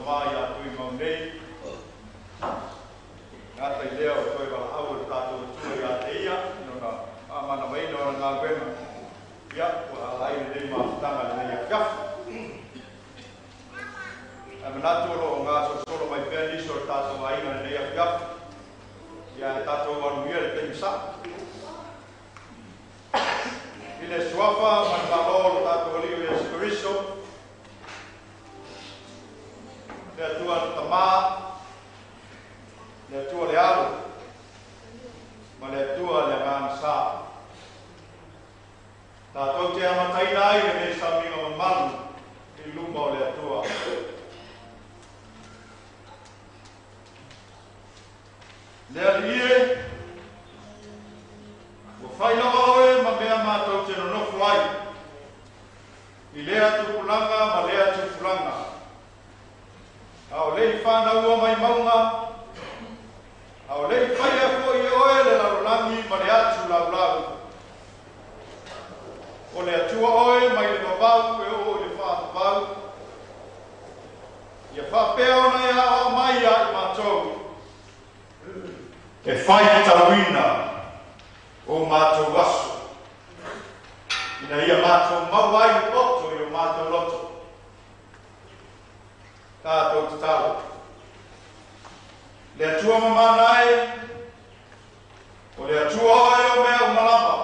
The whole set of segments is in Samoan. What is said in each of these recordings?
tamā iā Tuimau nei. Gata i lea o toe valaau e le tatou Atua ia te ia i lona faamanavaina o le galuega. Ia, ua ala ai lenei mafutaga i lenei afiafi. Ae manatu o lo o gasolosolo mai pea nisi o le tatou aiga i lenei afiafi. Ia e tatou alu ia le taimi sao. I le suafa ma le Malo o lo tatou Alii o Iesu Keriso, le Atua le Tamā, le Atua le Alo, ma le Atua le Agaga Sa. Tatou te amataina ai lenei sauniga mamalu i luma o le Atua. Le Alii e, ua fai lava oe ma mea matou te nonofo ai, i lea tupulaga ma lea tupulaga. A o le i whānaua mai mauga, a o le i whaia foi e oe le lalolagi ma le atu laulau. O le Atua oe mai le vavau e oo i le faavavau. Ia faapea ona e aoao mai ia i matou. E faitauina o matou aso. Ina ia matou maua ai le poto i o matou loto. Tatou tatalo. Le Atua mamana e, o le Atua oe o mea uma lava.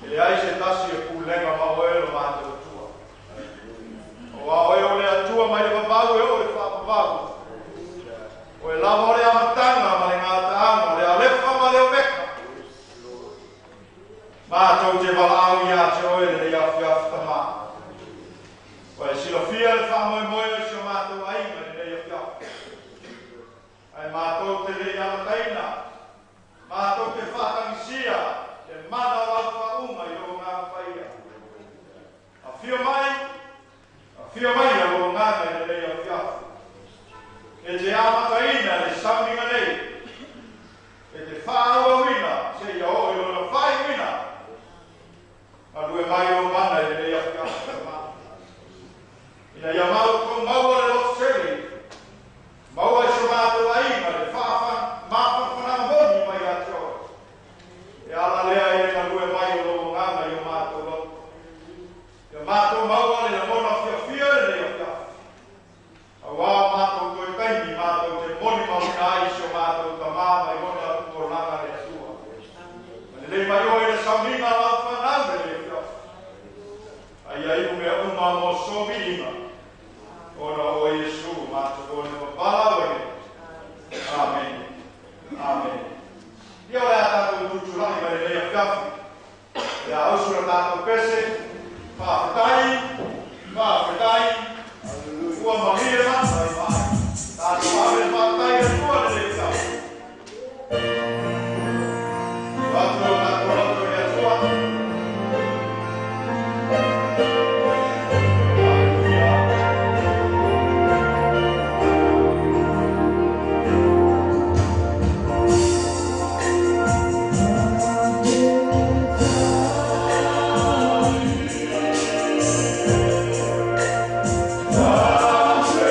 E leai se tasi e pulega ma oe lo matou Atua. Aua oe o le Atua mai le vavau e oo i le faavavau. O e lava o le amataga ma le gataaga, o le Alefa ma le Omeka. Matou te valaau ia te oe lenei afiafi tamā. Ua e silafia le faamoemoe o si o matou aiga i lenei afiafi. Ae matou te le i amataina, matou te faatagisia le mana o lau faauga i lou Agaga Paia. Afio mai a lou Agaga i lenei afiafi. E te amataina le sauniga nei, e te faaauauina seia oo i lona faaiuina. Galue mai lou mana i lenei afiafi tamā. Ina ia matou maua le lototele, maua i so matou aiga le mafanafanaga moni mai ia te oe. E ala lea i le galue mai o lou Agaga i o matou loto. Ia matou maua le lagona fiafia lenei afiafi. Aua o matou toe taimi matou te molimauina ai si o matou tamā mai lona tupulaga le Atua. Malelei mai oe i le sauniga a lau fanau lenei afiafi. Ai ia iu mea uma mo so viiga. Ona o Iesu matou o le mapala oe nei. Amen. Amen. Ia o le a tatou tutulai mai lenei afiafi. Ia ausu le tatou pese. Faafetai, faafetai. Ua malie mata i vaai. Tatou ave le faafetai i le Atua lenei afiafi. Ua atu o tatou loto i le Atua. Haleluia.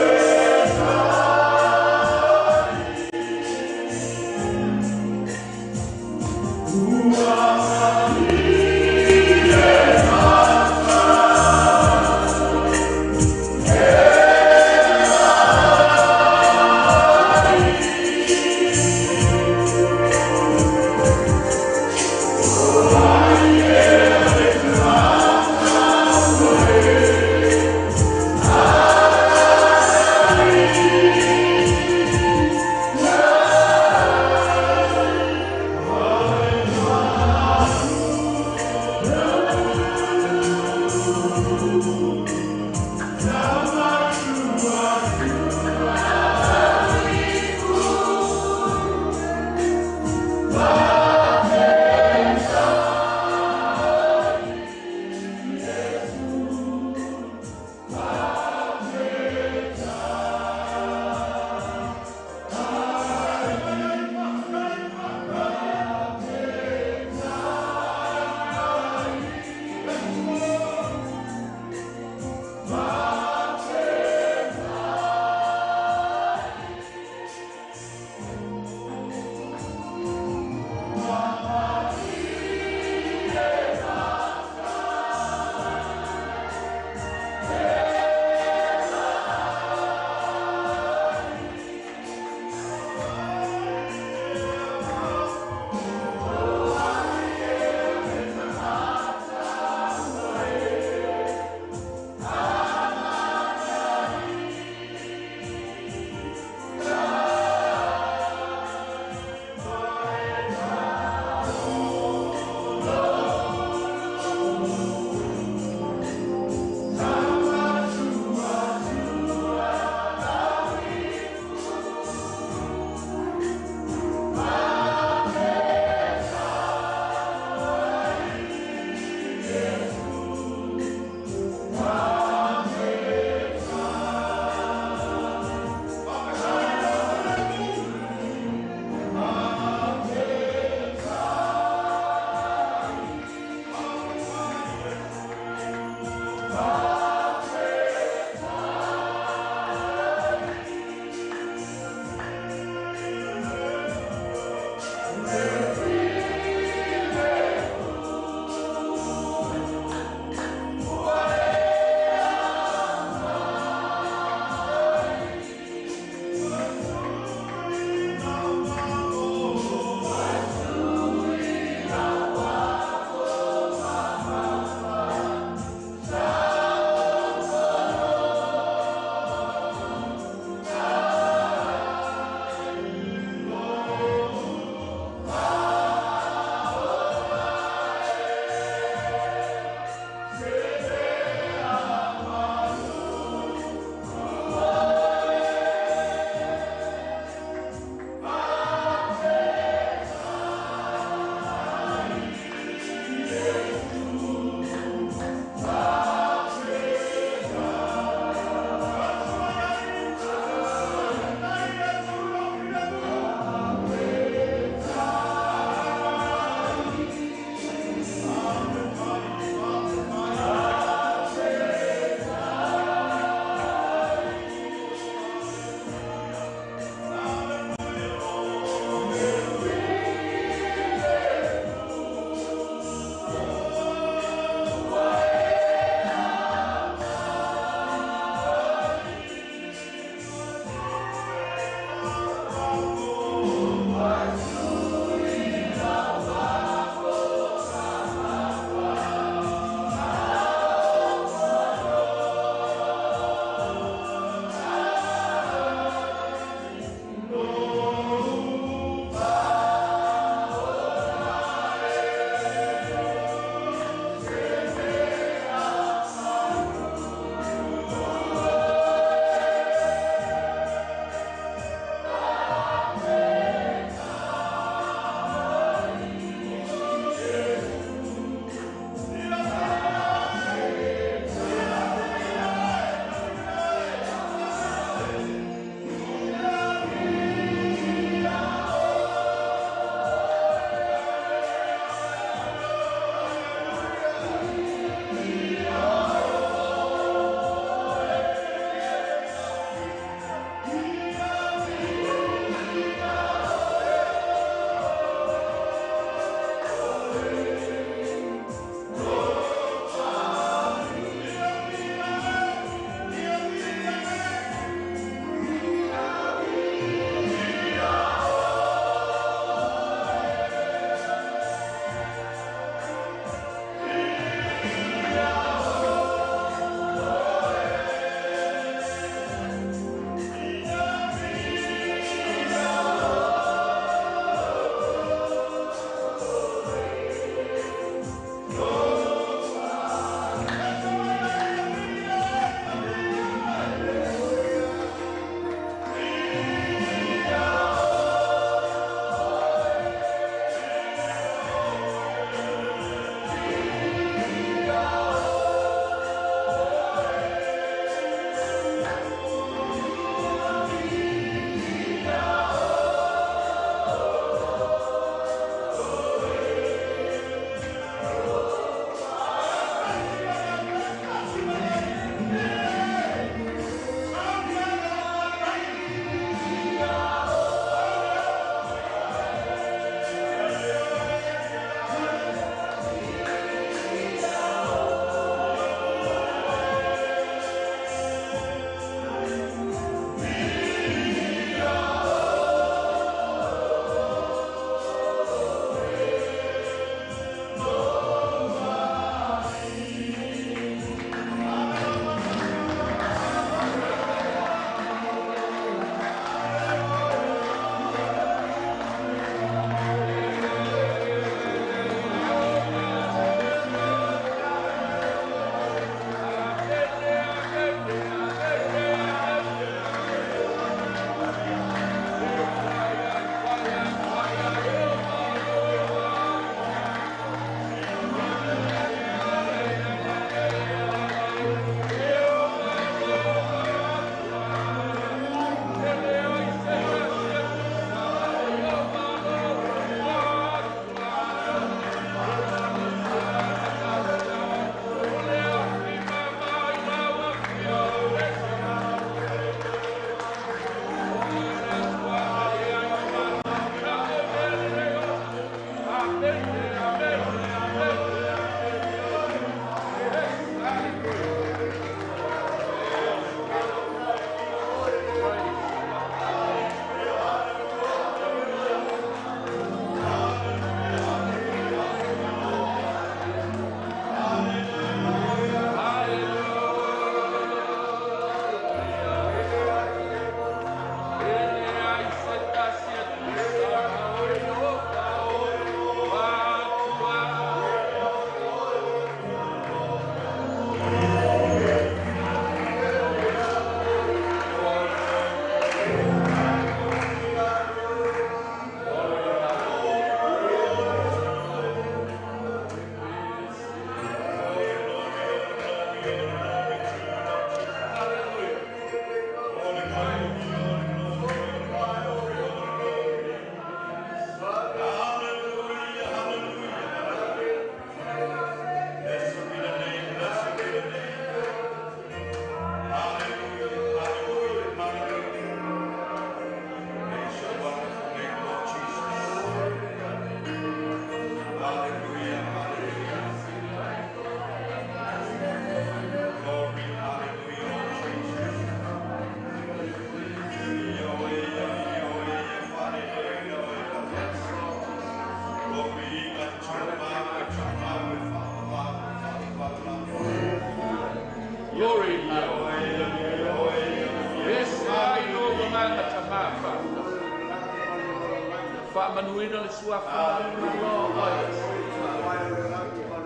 Faamanuina le suafa manumalo oe.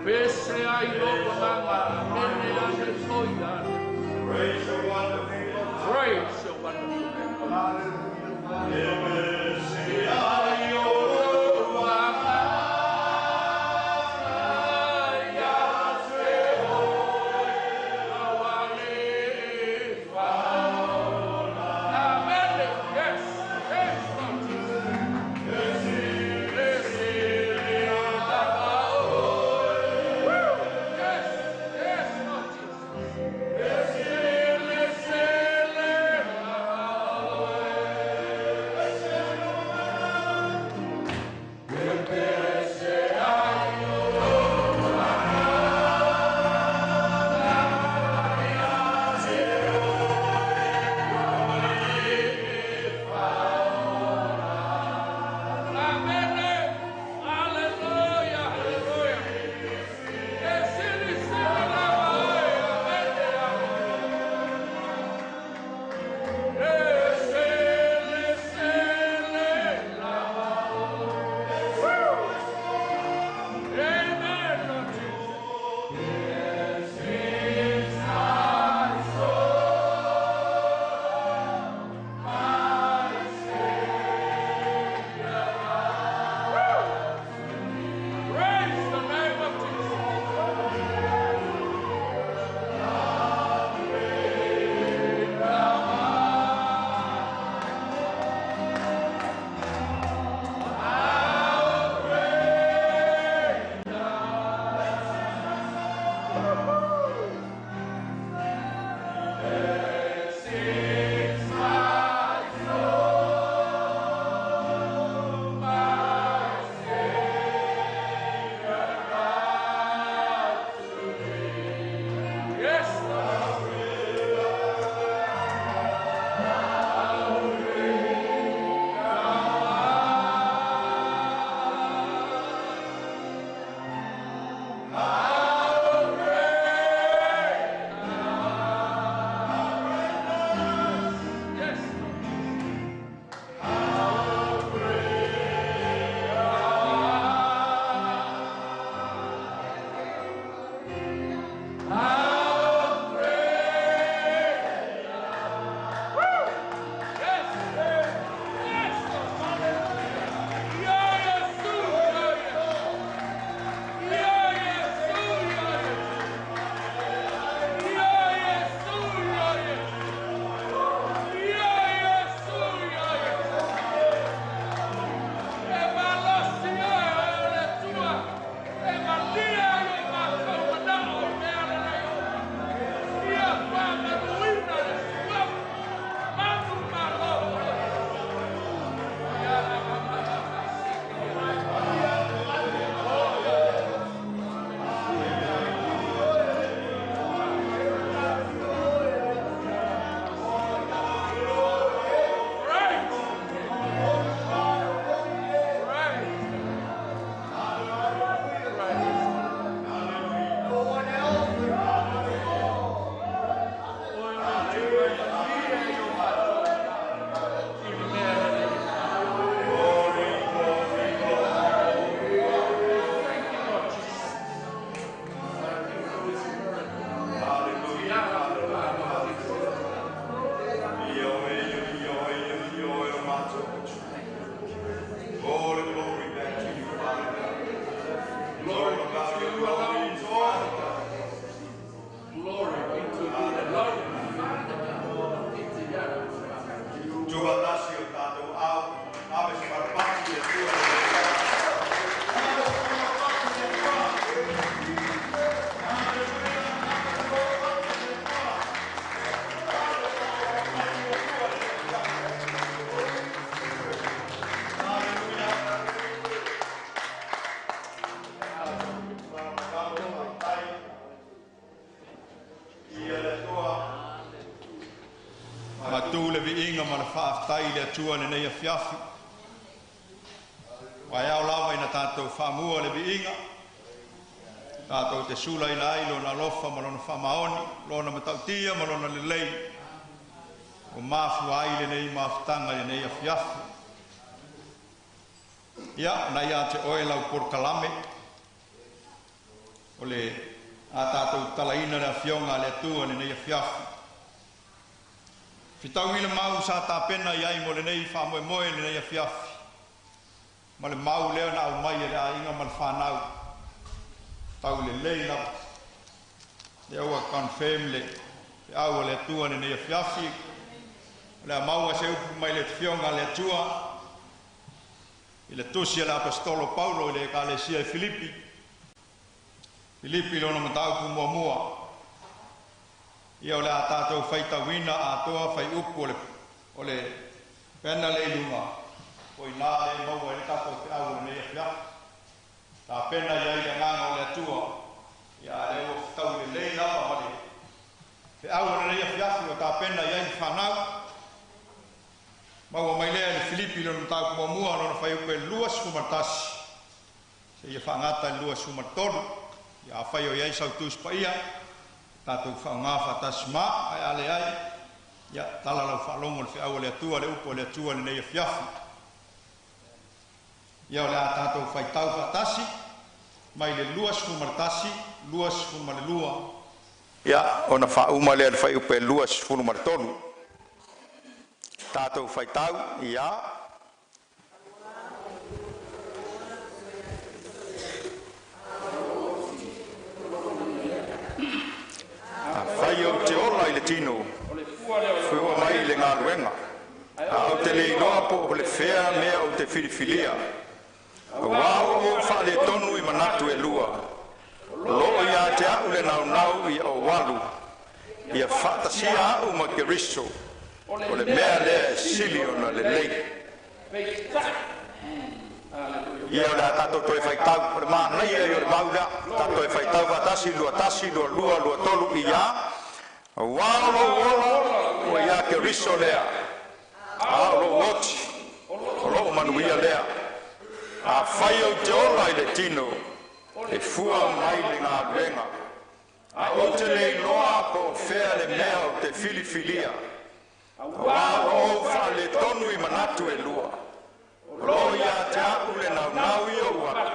Pese ai lo agaga. Amene, aleluia. Praise your wonderful name. Praise your wonderful name. E pese ai o Ia te oe lau Amen. Yes. Yes, Lord Jesus. Esili lava oe. Woo. Yes. Yes, Lord Jesus. Esili sili lava oe. Amen. Hallelujah. Hallelujah. Esili sili lava oe. Amen. Esili sili lava oe. Woo. Amen, Lord Jesus. This is my soul, my Savior. Woo! Praise the name of Jesus. This is my soul, my Savior, God to thee. Yes, Lord. Yes, Lord. How great Woo! Yes! Yes, Lord. Ya Yesu, ya Yesu. Ya Yesu, ya Yesu. Ya Yesu, ya Yesu. Ya Yesu, ya Yesu. E malosi oe o le Atua. E malia i o matou manao i mea lelei uma. Ia faamanuina le suafa. Manu malo oe. Ia la ma ma ma ma si ki ia. Praise! Praise! Praise! Glory, glory, glory. Thank you, Lord Jesus. Thank you, Holy Spirit. Hallelujah, hallelujah. Ia oe, ia oe, ia oe o matou. All the glory back to you, Father God. Glory be About to your you glory, alone, Father God. Glory be to you alone, Father God. Tuvatasi o tātou au, ave se marapati e tua. Ia le Atua. Matu le viiga ma le faafetai i le Atua lenei afiafi. Ua e ao lava ina tatou faamua le viiga. Tatou te sulaina ai lona alofa ma lona faamaoni, lona matautia ma lona lelei. O mafua ai lenei mafutaga i lenei afiafi. Ia, na ia te oe lau polokalame o le a tatou talaina le afioga a le Atua lenei afiafi. Fitaui le mau sa tapena i ai mo lenei faamoemoe lenei afiafi, ma le mau lea na aumai e le aiga ma le fanau. Tau lelei lava. Lea ua confirm le feau a le Atua lenei afiafi. O le a maua se upu mai le afioga a le Atua i le tusi a le Aposetolo Paulo i le Ekalesia i Filipi. Filipi lona mataupu muamua. Ia o le a tatou faitauina atoa faiupu o le pena le i luga, o i nā le maua i le tatou feau o lenei afiafi. Tapena i ai le agaga o le Atua, ia lea ua fetau lelei lava ma le feau o lenei afiafi ua tapena i ai le fanau. Maua mai lea i le Filipi lona mataupu muamua lona faiupu e 21, seia faagata i le 23. Ia afai o i ai sau tusi paia, tatou faaaoga faatasi ma, ae a leai, ia tala lau faalogo le feau o le Atua, le upu o le Atua lenei afiafi. Ia o le a tatou faitau faatasi mai le 21, 22. Ia ona faauma lea le faiupu e 23. Tatou faitau, ia. Afai ou te ola i le tino, fua mai le galuega, a ou te le iloa po o le fea mea ou te filifilia. Auā ua ou faaletonu i manatu e lua, o loo ia te au le naunau ia ou alu, ia faatasia au ma Keriso, o le mea lea e sili ona lelei. Ia o le a tatou toe faitau, o le manaia ia o le mau lea, tatou toe faitau faatasi, 21, 22, 23, ia. Auā o lou ola ua ia Keriso lea, a o lou oti, o loo manuia lea. Afai ou te ola i le tino, e fua mai le galuega, a ou te le iloa po o fea le mea ou te filifilia. Auā ua ou faaletonu i manatu e lua, o loo ia te au le naunau i ou alu,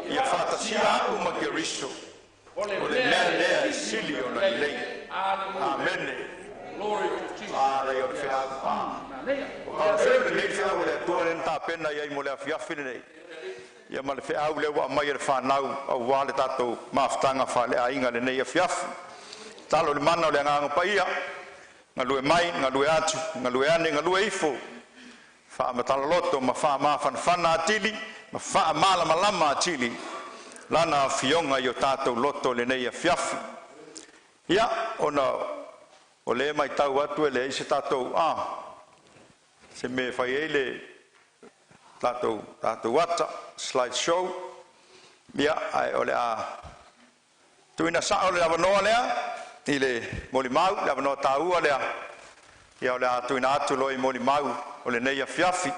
ia faatasia au ma Keriso, o le mea lea e sili ona lelei. Amene. Glory to Jesus. A lea o le feau. O confirm lenei feau o le Atua lea na tapena i ai mo le afiafi lenei. Ia ma le feau lea ua aumai e le fanau auā le tatou mafutaga faaleaiga lenei afiafi. Talo le mana o le agaga paia, galue mai, galue atu, galue ane, galue ifo, faamatala ma faamafanafana atili, ma faamalamalama atili, lana afioga i o tatou loto lenei afiafi. Ia, ona o le matau atu e leai se tatou se mea e fai ai le tatou ata slide show. Ia, ae o le a tuuina sao le avanoa lea i le molimau, le avanoa taua lea. Ia o le a tuuina atu loa i molimau o lenei afiafi.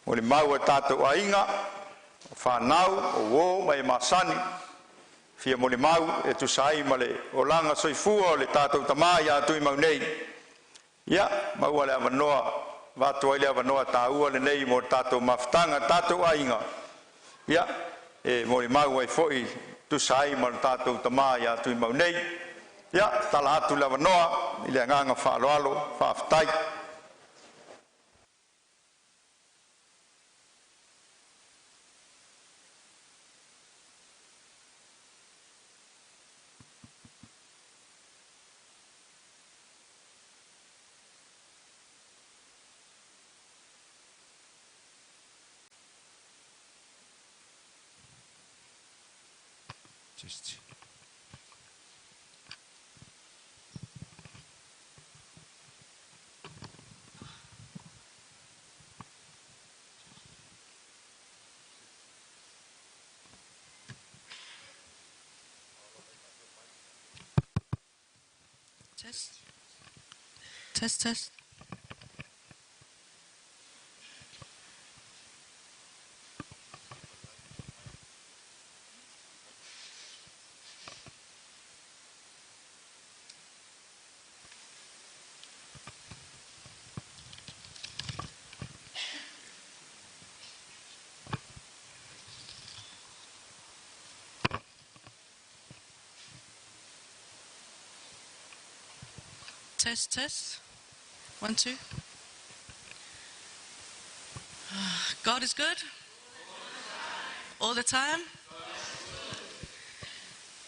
Molimau o tatou aiga, o fanau, o uo ma e masani. Fia molimau e tusa ai ma le olaga soifua o le tatou tamā ia Tuimau nei. Ia, maua le avanoa, avatu ai le avanoa taua lenei mo le tatou mafutaga, tatou aiga. Ia, e molimau ai foi tusa ai ma le tatou tamā ia Tuimau nei. Ia, tala atu le avanoa i le agaga faaaloalo, faafetai. Test. Test. Test, test. Test, test. 1, 2. God is good. All the time.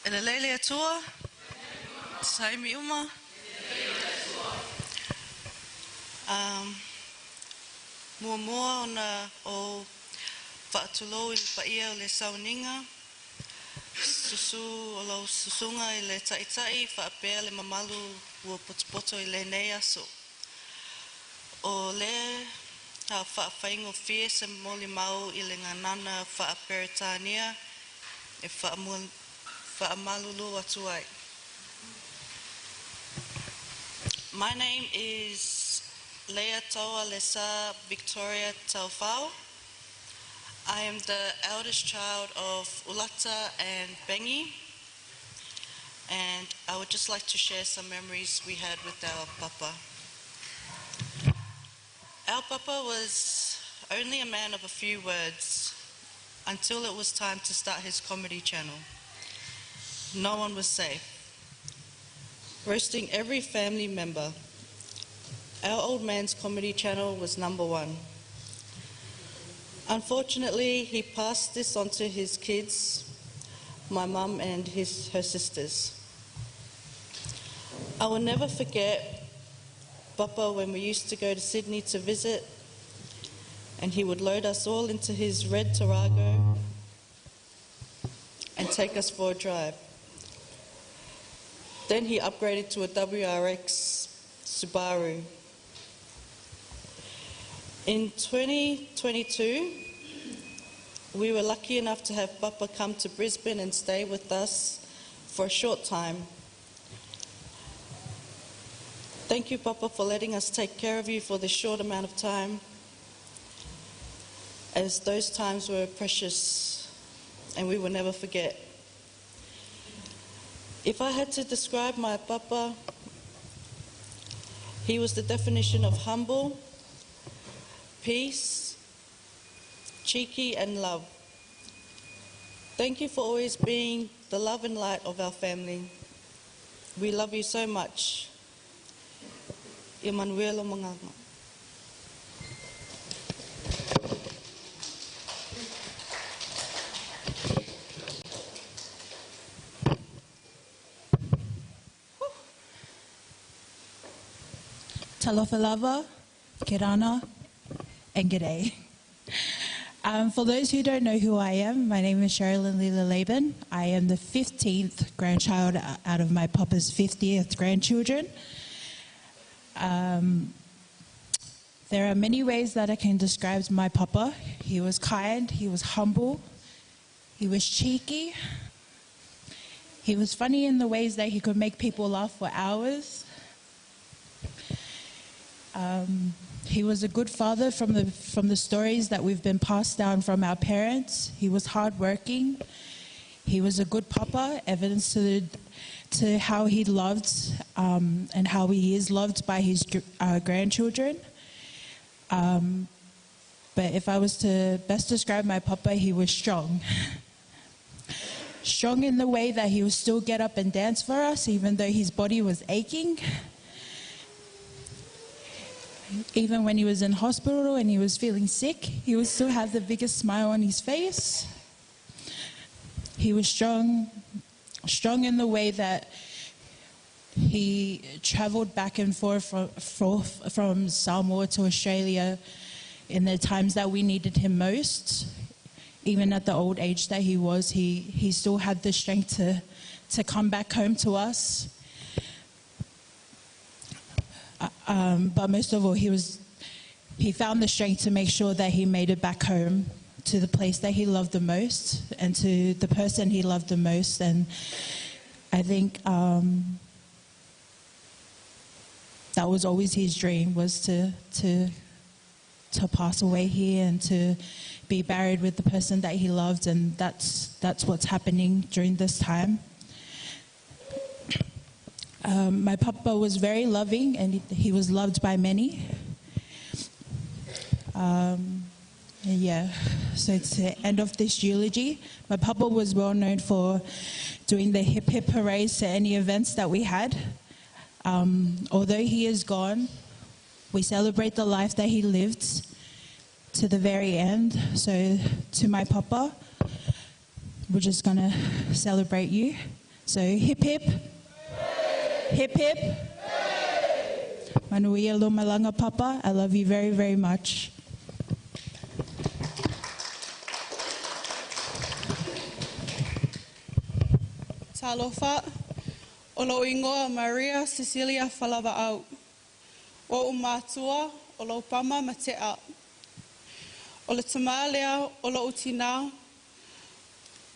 E lelei le Atua. Taimi uma. Um, muamua ona ou faatulou i le paia o le sauniga, susu o lau susuga i le Taitai faapea le mamalu ua potopoto i lenei aso. O le a faafaigofie se molimau i le gagana faa-Peretania e faamalulu atu ai. My name is Leia Lesa Victoria Taufao. I am the eldest child of Ulata and Bengi, and I would just like to share some memories we had with our papa. Our papa was only a man of a few words until it was time to start his comedy channel. No one was safe. Roasting every family member. Our old man's comedy channel was number one. Unfortunately, he passed this on to his kids, my mum and her sisters. I will never forget Papa when we used to go to Sydney to visit, and he would load us all into his red Tarago and take us for a drive. Then he upgraded to a WRX Subaru. In 2022, we were lucky enough to have Papa come to Brisbane and stay with us for a short time. Thank you, Papa, for letting us take care of you for this short amount of time, as those times were precious and we will never forget. If I had to describe my Papa, he was the definition of humble, peace, cheeky, and love. Thank you for always being the love and light of our family. We love you so much. Emanuela Mangaga. Talofa Kirana, and g'day. For those who don't know who I am, my name is Sherilyn Leela Laban. I am the 15th grandchild out of my papa's 50th grandchildren. There are many ways that I can describe my papa. He was kind, he was humble, he was cheeky. He was funny in the ways that he could make people laugh for hours. He was a good father from the stories that we've been passed down from our parents. He was hardworking. He was a good papa, evidence to how he loved and how he is loved by his grandchildren. But if I was to best describe my papa, he was strong. Strong in the way that he would still get up and dance for us, even though his body was aching. Even when he was in hospital and he was feeling sick, he would still have the biggest smile on his face. He was strong, strong in the way that he traveled back and forth from Samoa to Australia in the times that we needed him most. Even at the old age that he was, he still had the strength to come back home to us. But most of all, he found the strength to make sure that he made it back home to the place that he loved the most and to the person he loved the most. And I think that was always his dream, was to pass away here and to be buried with the person that he loved, and that's what's happening during this time. My papa was very loving, and he was loved by many. So to end off this eulogy, my papa was well known for doing the hip hip hoorays to any events that we had. Although he is gone, we celebrate the life that he lived to the very end. So to my papa, we're just going to celebrate you. So hip hip. Hip hip. Manuia lo malanga papa, I love you very, very much. Talofa, o lou igoa Maria Cecilia Falava'au. O o'u matua o Laupama ma Te'a. O le tamā lea o lo'u tinā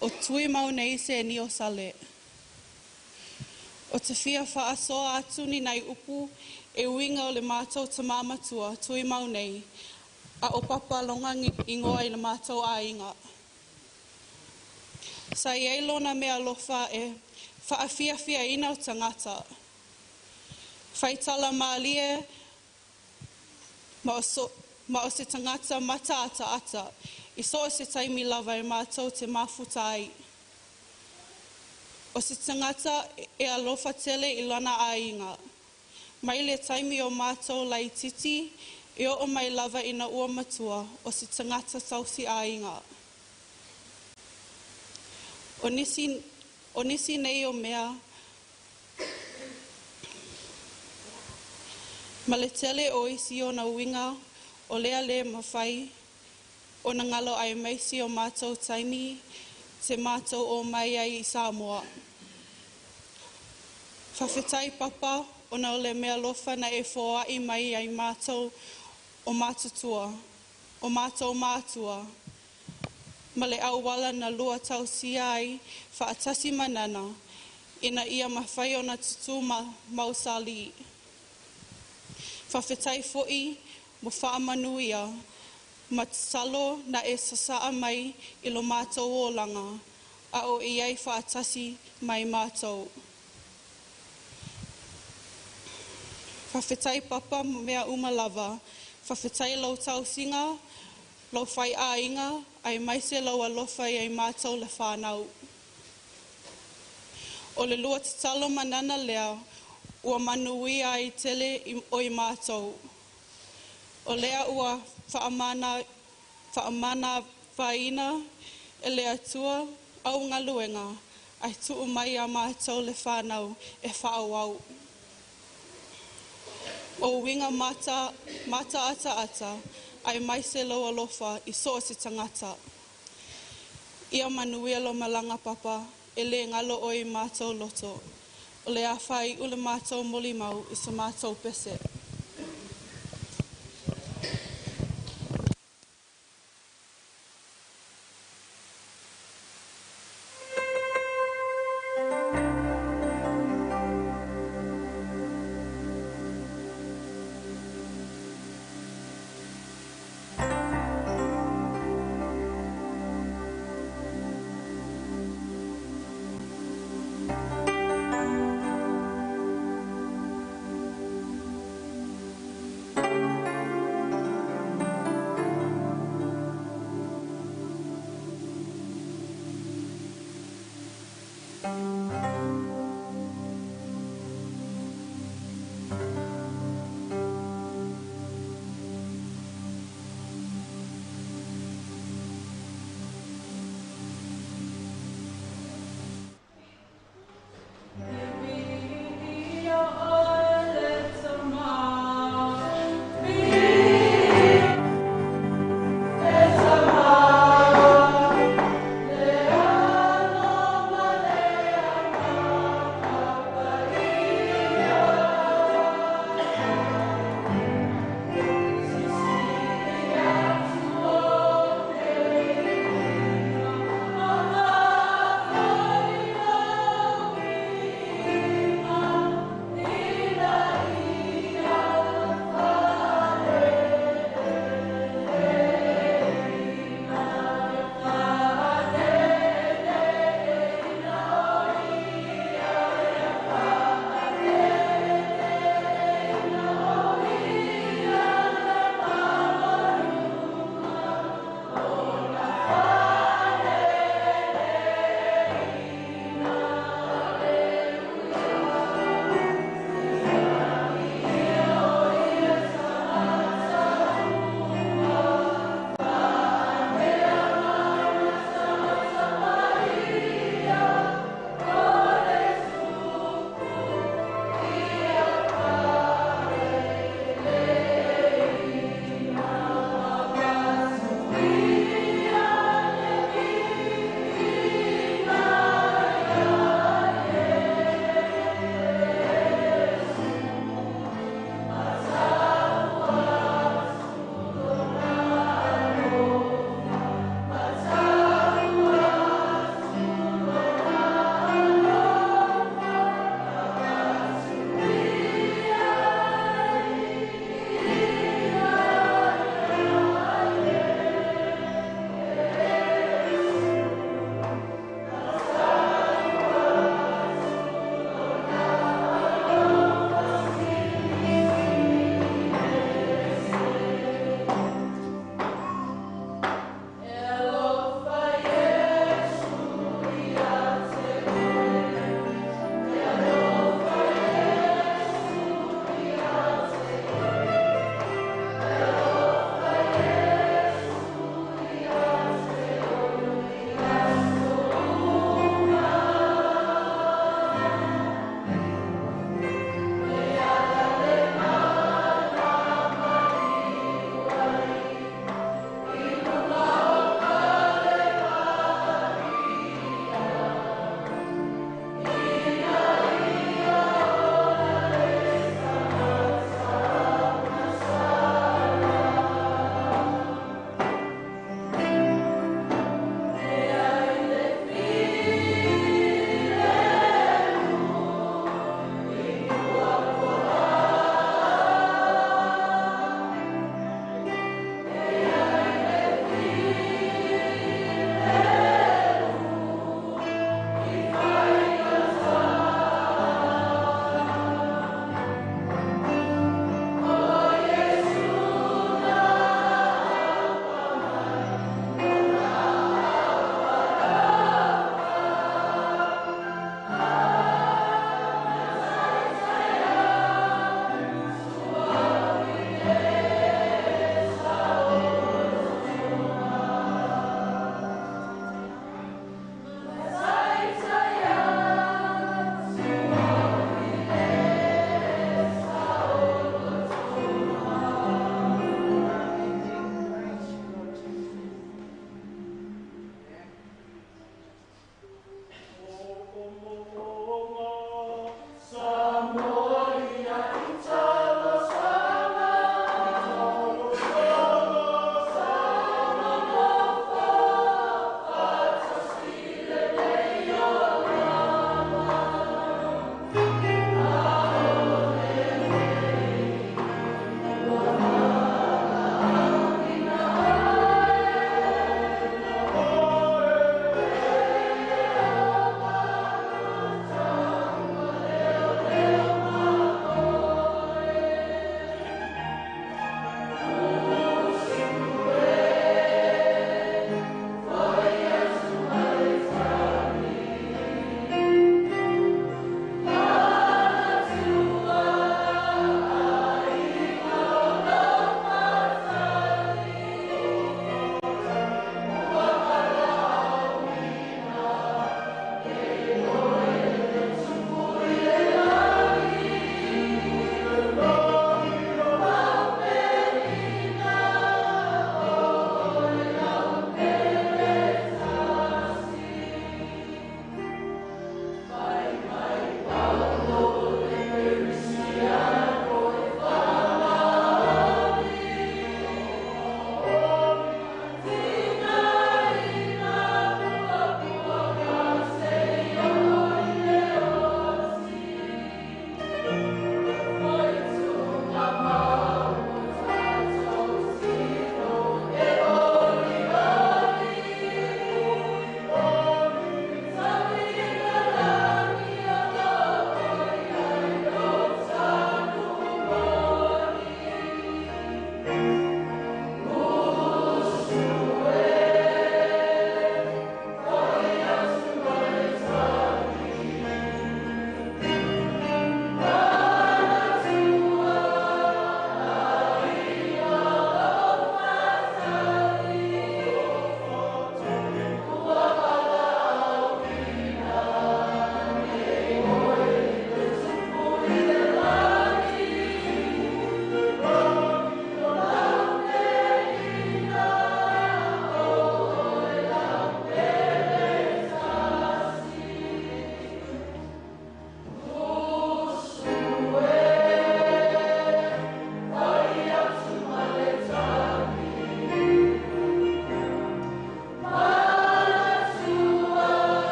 o Tuimaunei Senio Sale. Ou te fia faasoa atu ni nai upu e uiga o le matou tamā matua Tuimaunei a o Papa lona igoa i le matou aiga. Sa i ai lona meaalofa e faafiafiaina o tagata. Faitala mālie ma o, so, ma o se tagata mataataata i so o se taimi lava e matou te mafuta ai. O se tagata e alofa tele i lona aiga. Mai le taimi o matou laititi e oo mai lava ina ua matua o se tagata tausi aiga. O nisi nei o mea ma le tele o isi ona uiga o lea le mafai ona galo aemaise o matou taimi te matou o mai ai i Samoa. Faafetai papa ona o le meaalofa na e foa'i mai ai matou o matutua, o matou matua, ma le auala na lua tausia ai faatasi ma nana, ina ia mafai ona tutū ma mausali. Faafetai fo'i mo faamanuia ma tatalo na e sasa'a mai i lo matou olaga, a o i ai faatasi mai matou. Faafetai papa mo mea uma lava. Faafetai lou tausiga, lou faiaiga, aemaise lou alofa ia i matou le fanau. O le lua tatalo ma nana lea, ua manuia ai tele o i matou. O lea ua faamana, faamanavaina e le Atua au galuega, ae tuu mai ia matou le fanau e faaauau. O uiga mata, mata ata ata, aemaise lou alofa i so o se tagata. Ia manuia lo malaga papa, e le galo oe i matou loto. O le a faai'u le matou molimau i sa matou pese.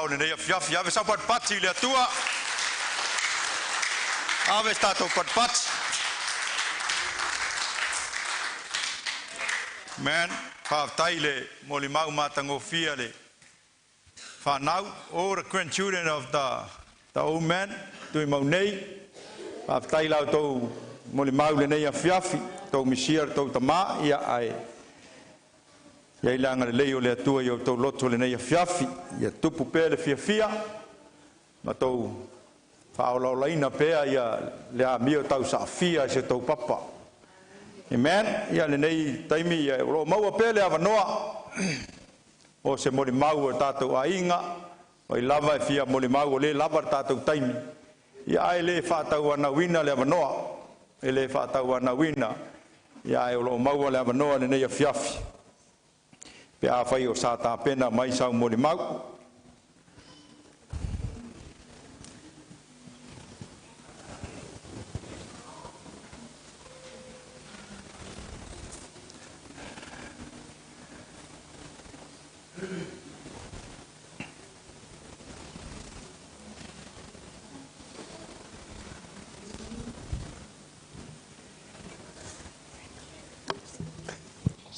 taeao lenei afiafi. Ave sau patipati i le Atua. Ave se tatou patipati. Man, faafetai le molimau matagofie le whanau, all the grandchildren of the old man, tui mau nei, faafetai la outou molimau lenei afiafi, tou misia le tou tamā, ia ae ia i le agalelei o le Atua i o outou loto lenei afiafi, ia tupu pea le fiafia, ma tou faaolaolaina pea ia le amio tausaafia i se tou papa. Amen. Ia lenei taimi ia o lo o maua pea le avanoa o se molimau o tatou aiga, o i lava e fia molimau o le lava le tatou taimi. Ia ae le faatauanauina le avanoa, e le faatauanauina, ia ae o lo o maua le avanoa lenei afiafi. Pe afai o sa tapena mai sau molimau.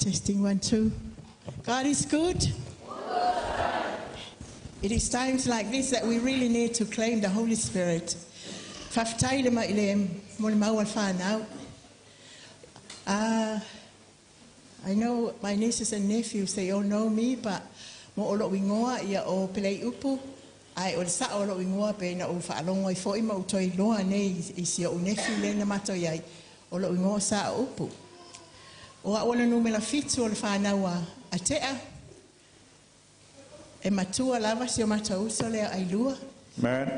Testing 1, 2. God is good. It is times like this that we really need to claim the Holy Spirit. Faafetai le mai le molimau a le whanau. I know my nieces and nephews, they all know me, but mo o lou ingoa ia o Pelei Upu, ai o le sa o lou ingoa pe na o whaalongo i fo ima o toi loa nei i si o nephew le na mato iai, o lou ingoa sa o Upu. O a ola numera 7 o le whanau a tea, e matua lava si o matauso lea ai lua. Man.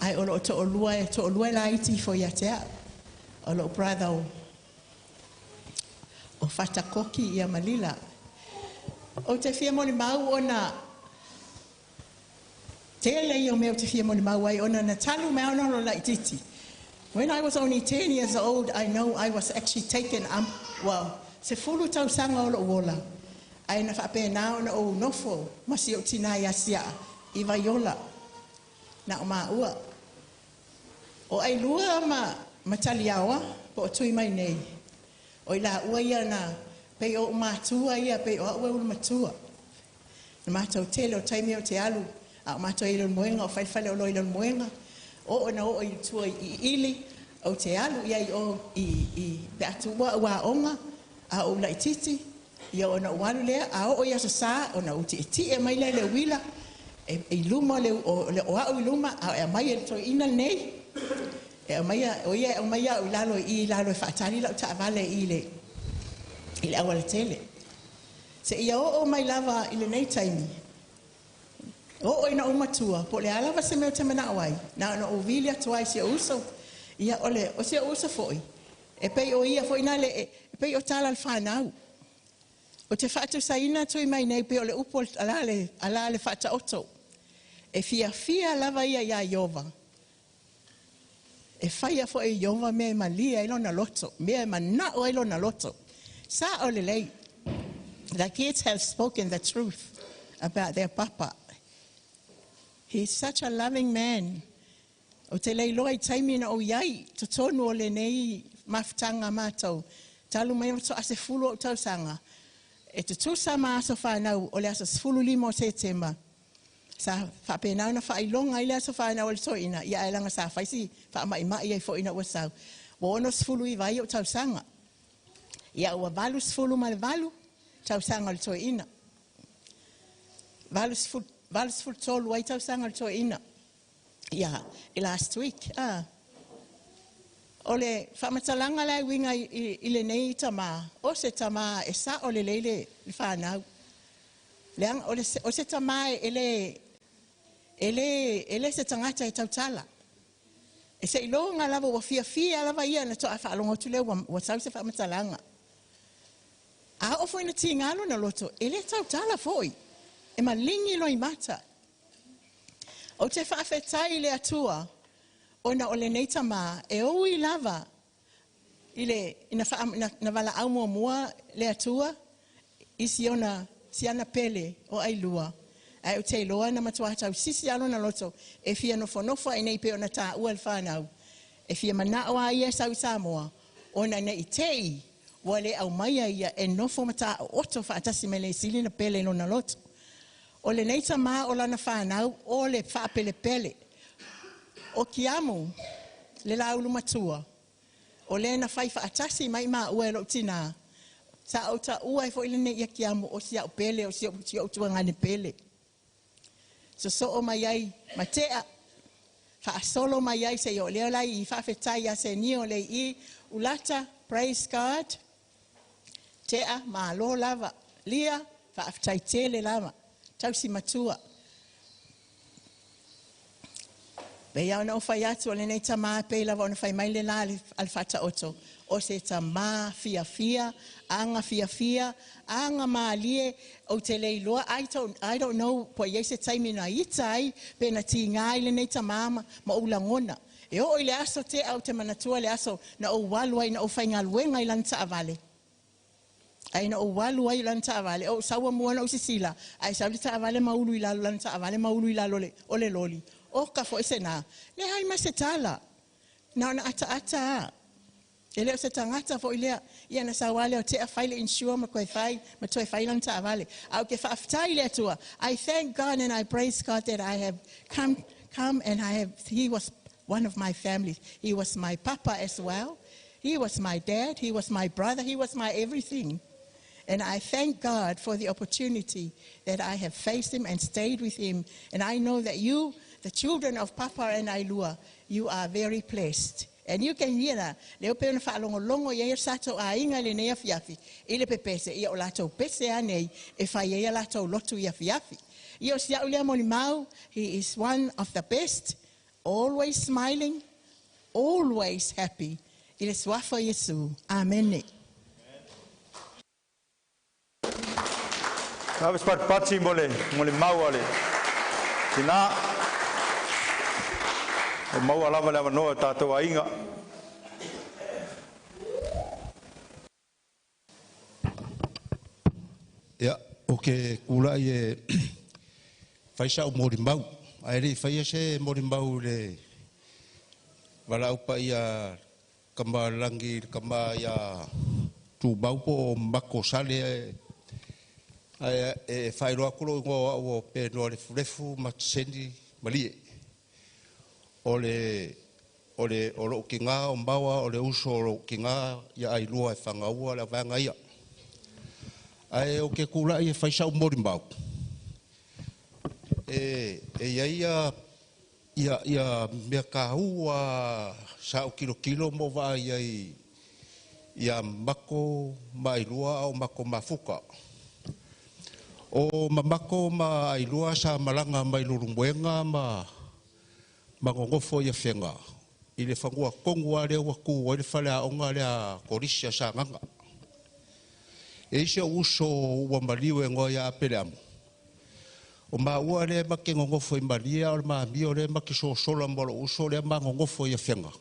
Ai o loo to'olua, to'olua la iti fo ia tea. O loo brother o Fatakoki ia Malila. O te fia moli mau ona tele i o mea o te fia moli mau ai ona na talu mea ona lo laititi. When I was only 10 years old, I know I was actually taken, well, se fulu tausaga o loo ola. Ai na whaapea nā ona o nofo, masi o tina ia sia, i vaiola, na o maua. O ai lua ma mataliawa, po o tui mai nei. O i la ua ia na, pei o matua ia, pei o au e ulu matua. Na mātou tele o taimi o te alu, a o mātou i lon moenga, o whaifale o loi lon moenga, o ona o i tua i ili, o te alu ia i o i pe atua ua onga, a o laititi, ia ona o alu lea, a o ia sa, ona o te ti e mai le le wila, e i luma le o le o au i luma, a e mai e toi ina nei, e mai o ia o mai au lalo i lalo e whaatari lau taavale i le i le awala tele. Se ia o o mai lava i le nei taimi, o o ina o matua, po le alava se mea o te mana o ai, na ona o vili atu ai si o uso, ia ole, o si o uso foi, e pei o ia foi na le, e pei o tala al whanau. O te whaatu saina tui mai nei pe o le upo ala le whaata oto. E fia fia lava ia ia Iova. E whaia fo e Iova mea e malia i lona loto, mea e manao i lona loto. Sa o le lei. The kids have spoken the truth about their papa. He's such a loving man. O te lei loa i taimi na o iai, totonu o le nei mafutanga mātou. Talu mai o to ase fulu o tausanga. E te tusa ma aso whanau o le aso 15 o Setema. Sa whaapenau na whailonga i le aso whanau o le toina. Ia aelanga sa whaisi whaamaimai ai foina ua sau. Wa ono sefulu i vai o tausanga. Ia ua 88 ma le 8 tausanga o le toina. 83 ai tausanga o le toina. Ia, i last week. O le whamatalanga lai winga i le nei tama, o se tama e sa o le leile le whanau. Leanga, o se tama e le se tangata e tautala. E se ilonga lava ua fia fia lava ia na toa whaalongo tu leo ua sau se whamatalanga. A o foina tingalo na loto, e le tautala foi, e malingi loi mata. O te whaafetai le atua, ona o le nei tama, e ui lava i le, ina wha, na, na wala au mua mua le atua, i si ona siana pele o ailua. Ae ou te iloa na matuā tausisi lava lona loto e fia nofonofo ai nei pei ona taua e le fanau. E fia manao lava ia e sau i Samoa ona ne i te i ua le aumaia ia e nofo ma taooto faatasi ma le sili na pele i lona loto. O lenei tamā o lana fanau o le faapelepele. O Kiamu, le laulu matua, o le na fai faatasi mai maua e lou tinā, sa ou taua ai foi lenei ia Kiamu o si au pele, o si ou tuagane pele. Sosoo mai ai ma tea, faasolo mai ai se i o lea lai i faafetai ia Senio le i Ulata, praise God. Tea, malo lava. Lia, faafetai tele lava. Tausi matua. Pei lava ona ou fai atu o lenei tamā pei lava ona fai mai le la a le Faataoto, o se tamā fiafia, aga fiafia, aga malie, ou te le iloa, I don't know po o i ai se taimi na ita ai pe na tiga ai lenei tamā ma ou lagona. E oo i le aso tea ou te manatua le aso na ou alu ai na ou faigaluega i lana taavale. Ai na ou alu ai i lana taavale, o ou sau mua na ou sisila, ae sau le taavale ma ulu i lalo lana taavale ma ulu i lalo o le loli. Oka foi se nā. Leai ma se tala. Na ona ataata a. E le o se tagata foi lea. Ia na sau lava lea o tea fai le insure ma toe fai, ma toe fai lana taavale. Ae ou te faafetai i le Atua. I thank God and I praise God that I have come and I have, he was one of my family. He was my papa as well. He was my dad. He was my brother. He was my everything. And I thank God for the opportunity that I have faced him and stayed with him. And I know that you, the children of Papa and Ailua, you are very blessed. And you can hear that. Leo pe ona faalogologo i ai o satou aiga i lenei afiafi i le pepese, ia o latou pese lava nei e fai ai a latou lotu i afiafi. Ia o si au lea molimau, he is one of the best, always smiling, always happy. I le suafa o Iesu. Amene. Ave se patipati mo le molimau a le tinā. Ua maua lava le avanoa e tatou aiga. Ia, ou te tulai e fai sa'u molimau, ae le i faia se molimau i le valaau paia a Tamalagi i le tama ia Tumau po o Mako Sale, ae e faailoa atu lou igoa o au o Penoa Lefulefu Matiseni Malie. O le o le o lou tina o Maoa o le uso o lou tina ia Ailua e Fagaua le vaega ia. Ae ou te tulai e fai sa'u molimau, e i ai ia mea taua sa ou tilotilo ma ou vaai ai ia Mako ma Ailua a o matou mafuta. O Mamato ma Ailua sa malaga mai Leulumoega ma nonofo i Afega i le fanua tonu lava lea ua tu ai le faleaoga lea a Kolisi a Sagaga. E i ai si ou uso ua maliu e igoa ia Apeleamu, o maua lea ma te nonofo i Malie, a o le amio lea ma te sosola ma lou uso lea ma nonofo i Afega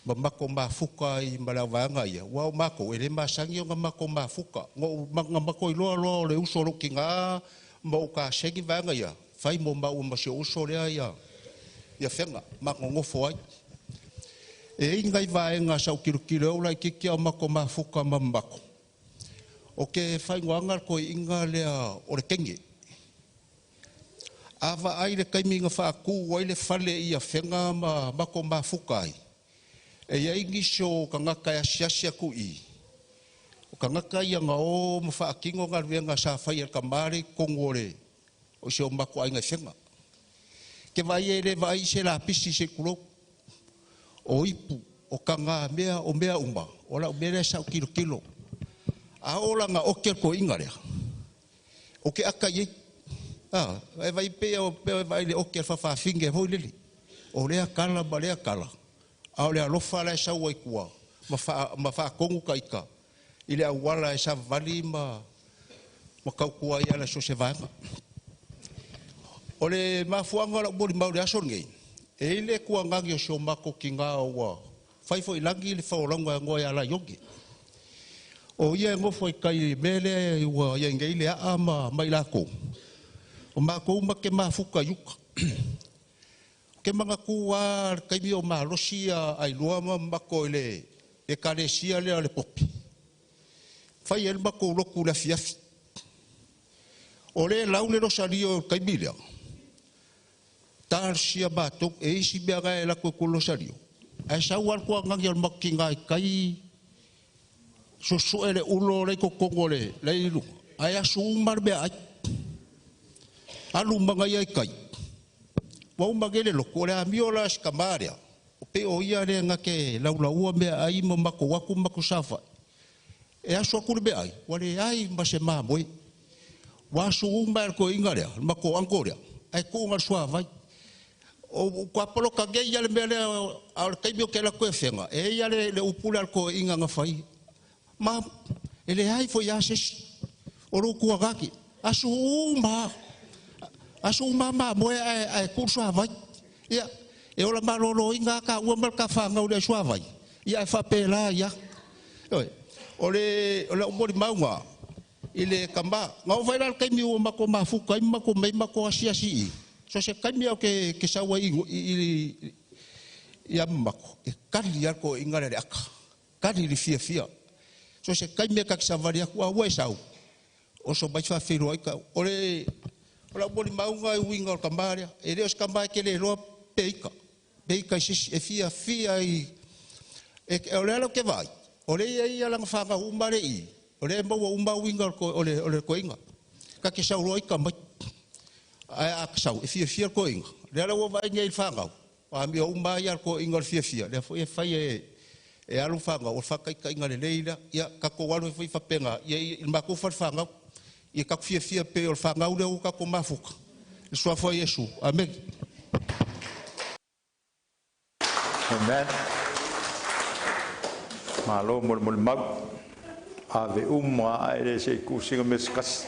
ma matou mafuta ai ma le auvaega ia, aua o matou e le masani ona matou mafuta. Na matou iloa loa o le uso o lou tina ma ou kasegi vaega ia, fai mo maua ma si ou uso lea i Afega ma nonofo ai. E i ai nai vaega sa ou tilotilo ai, ou laitiiti a o matou mafuta ma Mamato, o ke faaigoaga le toeaina lea o le teine. A vaai i le taimi na faatu ai le fale i Afega ma matou mafuta ai, e i ai nisi o tagata e asiasi atu i i, o tagata ia na o ma faatino galuega sa fai e le tama lea i totonu o le o si o matou aiga i Fega. Ke vaai e le vaai i se lapisi se i tulou, o ipu, o tagamea, o mea uma, o lau mea lea sa ou tilotilo. A oo la ina oke le toeaina lea, ou te ata i ai. E vaai pei e vaai i le oke a le faafafine foi lele, o lea tala ma lea tala, a o le alofa la e sau ai tua ma faatonu ta ita i le auala e savavali ma tautua ai e ala i so o se vaega. O le mafuaaga o lau molimau i le aso lenei, e i ai le tuagagi o si o matou tina ua fai foi i lagi le folauga e igoa ia Laioni. O ia e gofo i kai i mea lea ua iai nei le aa ma i lakou, o matou ma te mafuta i uta. Ou te manatua lava le taimi o malosi Ailoa ma matou i le ekalesia lea o le Popi, fai ai le matou lotu i le afiafi. O lea e lau le losalio i le taimi lea, talosia matou, e isi mea na e alu atu i le losalio, ae sau lava le tuanani a le matou tina i tai, susue le ulo la e i totonu o le la e i luga, ae asu uma lava le meaai. Alu ma ia i tai, ua uma nei le lotu, o le amio la a si tamā lea, pei o ia lea na te laulaua meaai ma matou o atu matou saofai, e asu atu le meaai, ua leai ma se mamoe. Ua asu uma e le toeaina lea, le matou uncle lea, ae tuu na o le suavai. O ua poloka nei lava le mea lea, a o le taimi ou te alu atu i Afega, e i ai lava le upu lea a le toeaina na fai, ma e leai foi lava se isi, o lou tuagati, asu uma lava, asu uma lava mamoe ae tuu le suavai. Ia, e ola maloloina lava taua ma le ta fanau i le suavai, ia ae faapela ai lava. Ioe, o lau molimauga i le tama, na oo foi la i le taimi ua matou mafuta ai ma matou omai matou asiasi i i, so o se taimi lava ou te sau ai i ia Mamaku, e tali lava le toeaina lea i le ata, tali i le fiafia. So o se taimi lava ta te savali atu, a ua e sau, oso mai faafeiloai tau. O lau molimauga e uiga o le tama lea, e le o se tama e te le iloa pe ita, pe ita i se isi, e fiafia i... O lea la ou te vaai, o lea e i ai ia lana fanau uma lea e i i, o lea e maua uma uiga o le toeaina. Ta te sau loa ita mai, ae a sau, e fiafia le toeaina. O lea la ua vaai nei i le fanau, ua amio uma lava ia le toeaina o le fiafia, lea foi e fai e alo fanau, o le faataitaiga lelei lea. Ia tatou alu ai foi faapena, ia i le matou fale fanau, ia tatou fiafia pei o le fanau lea ua tatou mafuta, i le suafa o Iesu. Amene. Amen. Malo mo le molimau. Ave uma ae le se i tuu sina mea se tasi.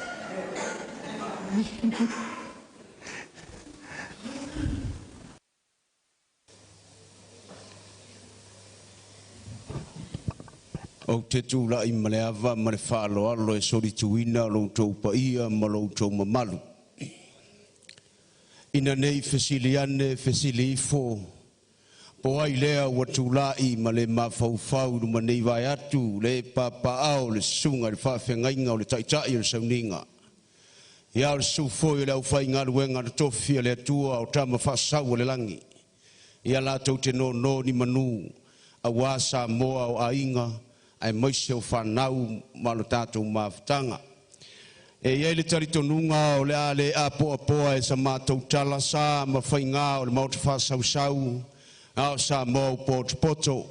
Ou te tulai ma le ava ma le faaaloalo e solituina lo outou paia ma lo outou mamalu. Ina nei fesili ane, fesili ifo, po ai lea ua tulai ma le mafaufau i luma nei vaeatu le papaao le susuga i le faafeagaiga o le taitai o le sauniga. Ia o le susu foi o le aufaigaluega na tofi a le Atua o tama faasau o le lagi. Ia latou te nono ni manu, auā Samoa o aiga, aemaise o fanau ma lo tatou mafutaga. E i ai le talitonuga o le a le apoapoa e sa matou tala sa ma faigā o le Maota faasausau a o Samoa ua potopoto.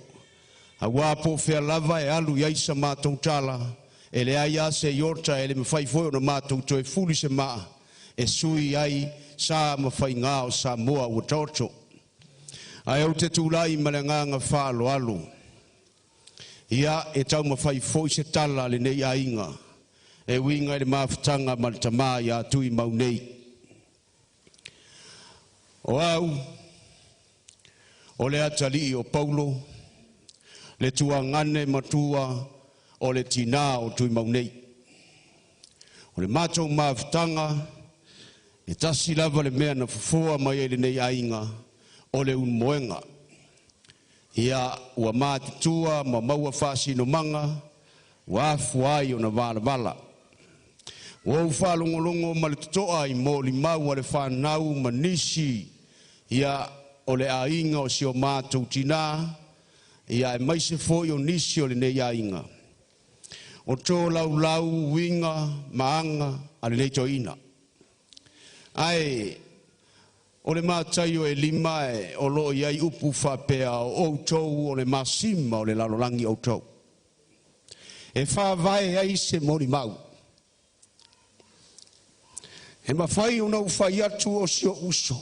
Auā po o fea lava e alu i ai sa matou tala, e leai lava se iota e le mafai foi ona matou toe fuli se maa e sui ai sa ma faigā o Samoa ua taoto. Ae ou te tulai ma le agaga faaaloalo. Ia, e taumafai foi se tala a lenei aiga e uiga i le mafutaga ma le tama ia Tuimau nei. O au, o le atalii o Paulo, le tuagane matua o le tinā o Tuimau nei. O le matou mafutaga, e tasi lava le mea na fofoa mai ai lenei aiga, o le ulumoega. Ia, ua matutua ma maua faasinomaga, ua afua ai ona valavala. Ua ou faalogologo ma le totoa i molimau a le fanau ma nisi, ia, o le aiga o si o matou tinā, ia, aemaise foi o nisi o lenei aiga. O tolaulau uiga ma aga a lenei toeaina. Ae o le Mataio e 5 e o lo o i ai upu faapea, o outou o le masima o le lalolagi outou. E faavae ai se molimau. E mafai ona ou fai atu o si o'u uso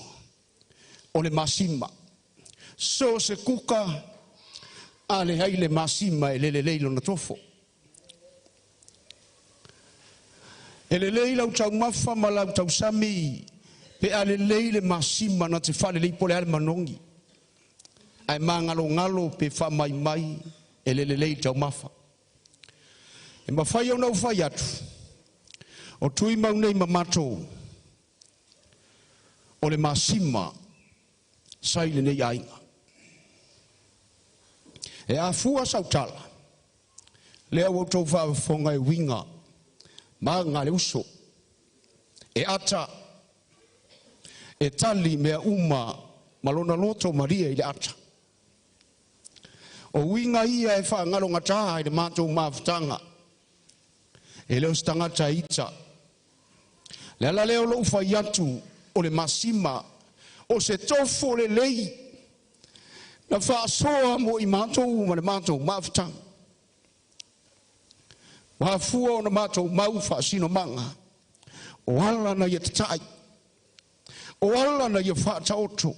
o le masima. So o se kuka a leai le masima e le lelei lona tofo. E lelei lau taumafa ma lau tausami pe a lelei le masima na te faalelei po o le a le manogi. Ae magalogalo pe faamaimai e le lelei taumafa. E mafai ona ou fai atu, o Tuimau nei ma matou, o le masima sa i lenei aiga. E afua sautala, lea ua outou faafofoga e uiga ma aga le uso, e ata, e tali mea uma ma lona loto malie i le ata. O uiga ia e faagalogata i le matou mafutaga, e le o se tagata e ita. Le ala lea o lou fai atu o le masima, o se tofo lelei, na faasoa mo i matou ma le matou mafutaga. Ua afua ona matou mau faasinomaga, o ala na ia tatai, o ala na ia faataoto,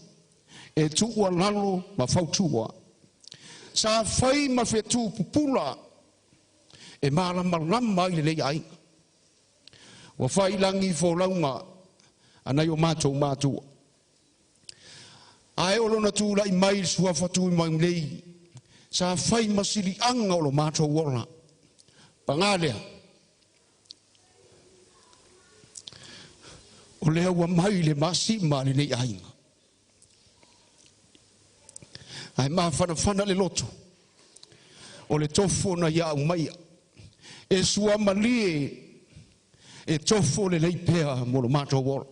e tuualalo ma fautua. Sa fai ma fetu pupula, e malamalama ai lenei aiga. Ua faiilagi folauga a nai o matou matua. Ae o lona tulai mai le suafa Tuimau nei, sa fai ma siliaga o lo matou ola. Paga lea, o lea ua mai le masima a lenei aiga. Ae mafanafana le loto, o le tofo na ia aumaia, e suamalie e tofo lelei pea mo lo matou ola.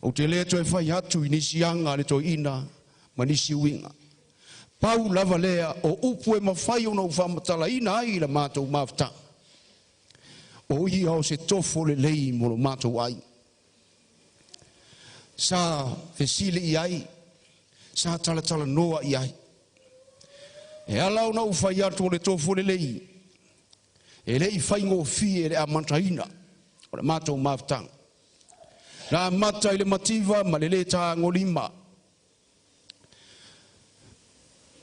Ou te le toe fai atu i nisi aga a le toeaina ma nisi uiga. Pau lava lea o upu e mafai ona ou faamatalaina ai le matou mafutaga. O ia o se tofo lelei mo lo matou aiga. Sa fesili i ai, sa talatalanoa i ai. E ala ona ou fai atu o le tofo lelei, e le i faigofie le amataina o le matou mafutaga. Na amata i le mativa ma le lē tagolima.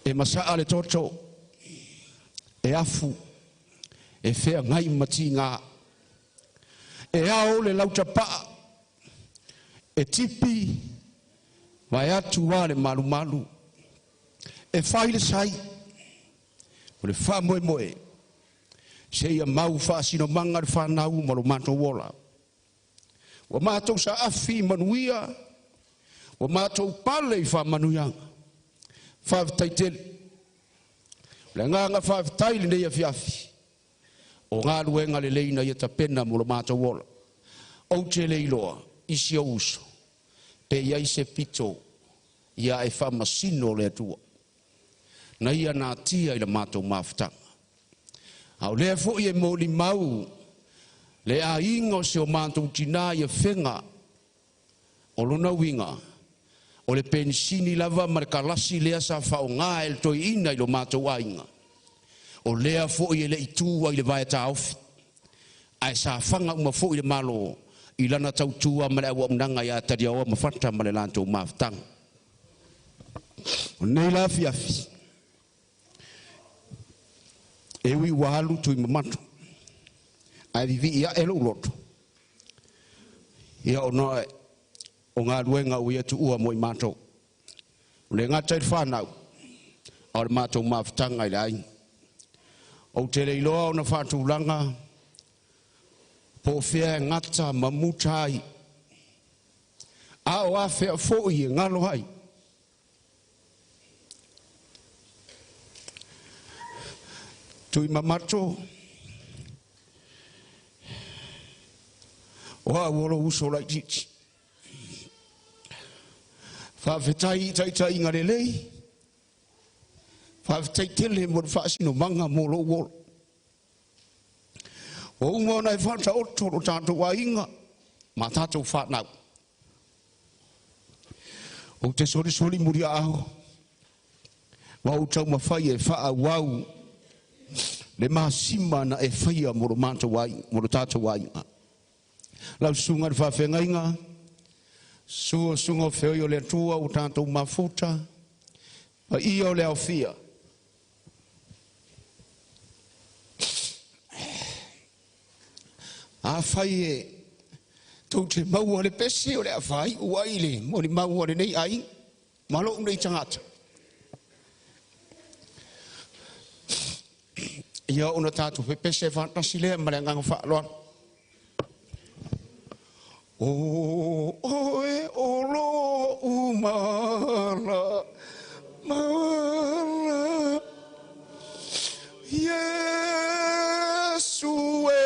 E masaa le toto, e afu, e feagai ma tiga. E ao le lautapaa, e tipi, vaeatu a le malumalu. E fai le sai, o le faamoemoe, seia mau faasinomaga le fanau ma lo matou ola. Ua matou saafi i manuia, ua matou pale i faamanuiaga. Faafetai tele. O le agaga faafetai lenei afiafi, o galuega lelei na ia tapena mo lo matou ola. Ou te le iloa i si ou uso, pe i ai se pito ia e faamasino le Atua, na ia natia i le matou mafutaga. A o lea foi e molimau le aiga o si o matou tinā i Afega, o lona uiga, o le penisini lava ma le kalasi lea sa faaaoga e le toeaina i lo matou aiga, o lea foi e le i tu ai le vae taofi, ae sa faga uma foi le Malo i lana tautua ma le auaunaga ia Taliaoa ma Fata ma le latou mafutaga. O lenei la afiafi, e ui ua alu Tuimamato, ae vivii ae lou loto, ia ona o galuega ua ia tuua mo i matou. O le gata i le fanau, a o le matou mafutaga i le aiga. Ou te le iloa ona faatulaga po o fea e gata ma muta ai, a o afea foi e galo ai. Tuimamato, o au o lou uso laitiiti. Faafetai i taitaiga lelei, faafetai tele mo le faasinomaga mo lou ola. Ua uma ona e faataoto lo tatou aiga ma tatou fanau. Ou te solisoli muliaao, ma ou taumafai e faaauau le masima na e faia mo lo matou aiga, mo lo tatou aiga. Lau susuga i le faafeagaiga, susu susuga o feoi o le Atua ua tatou mafuta, paia o le aofia. Afai e tou te maua le pese o le a faaiu ai le molimau a lenei aiga ma lou nei tagata. Ia ona tatou pepese faatasi lea ma le agaga faaaloalo. O oe o lo'u mala mala Iesu e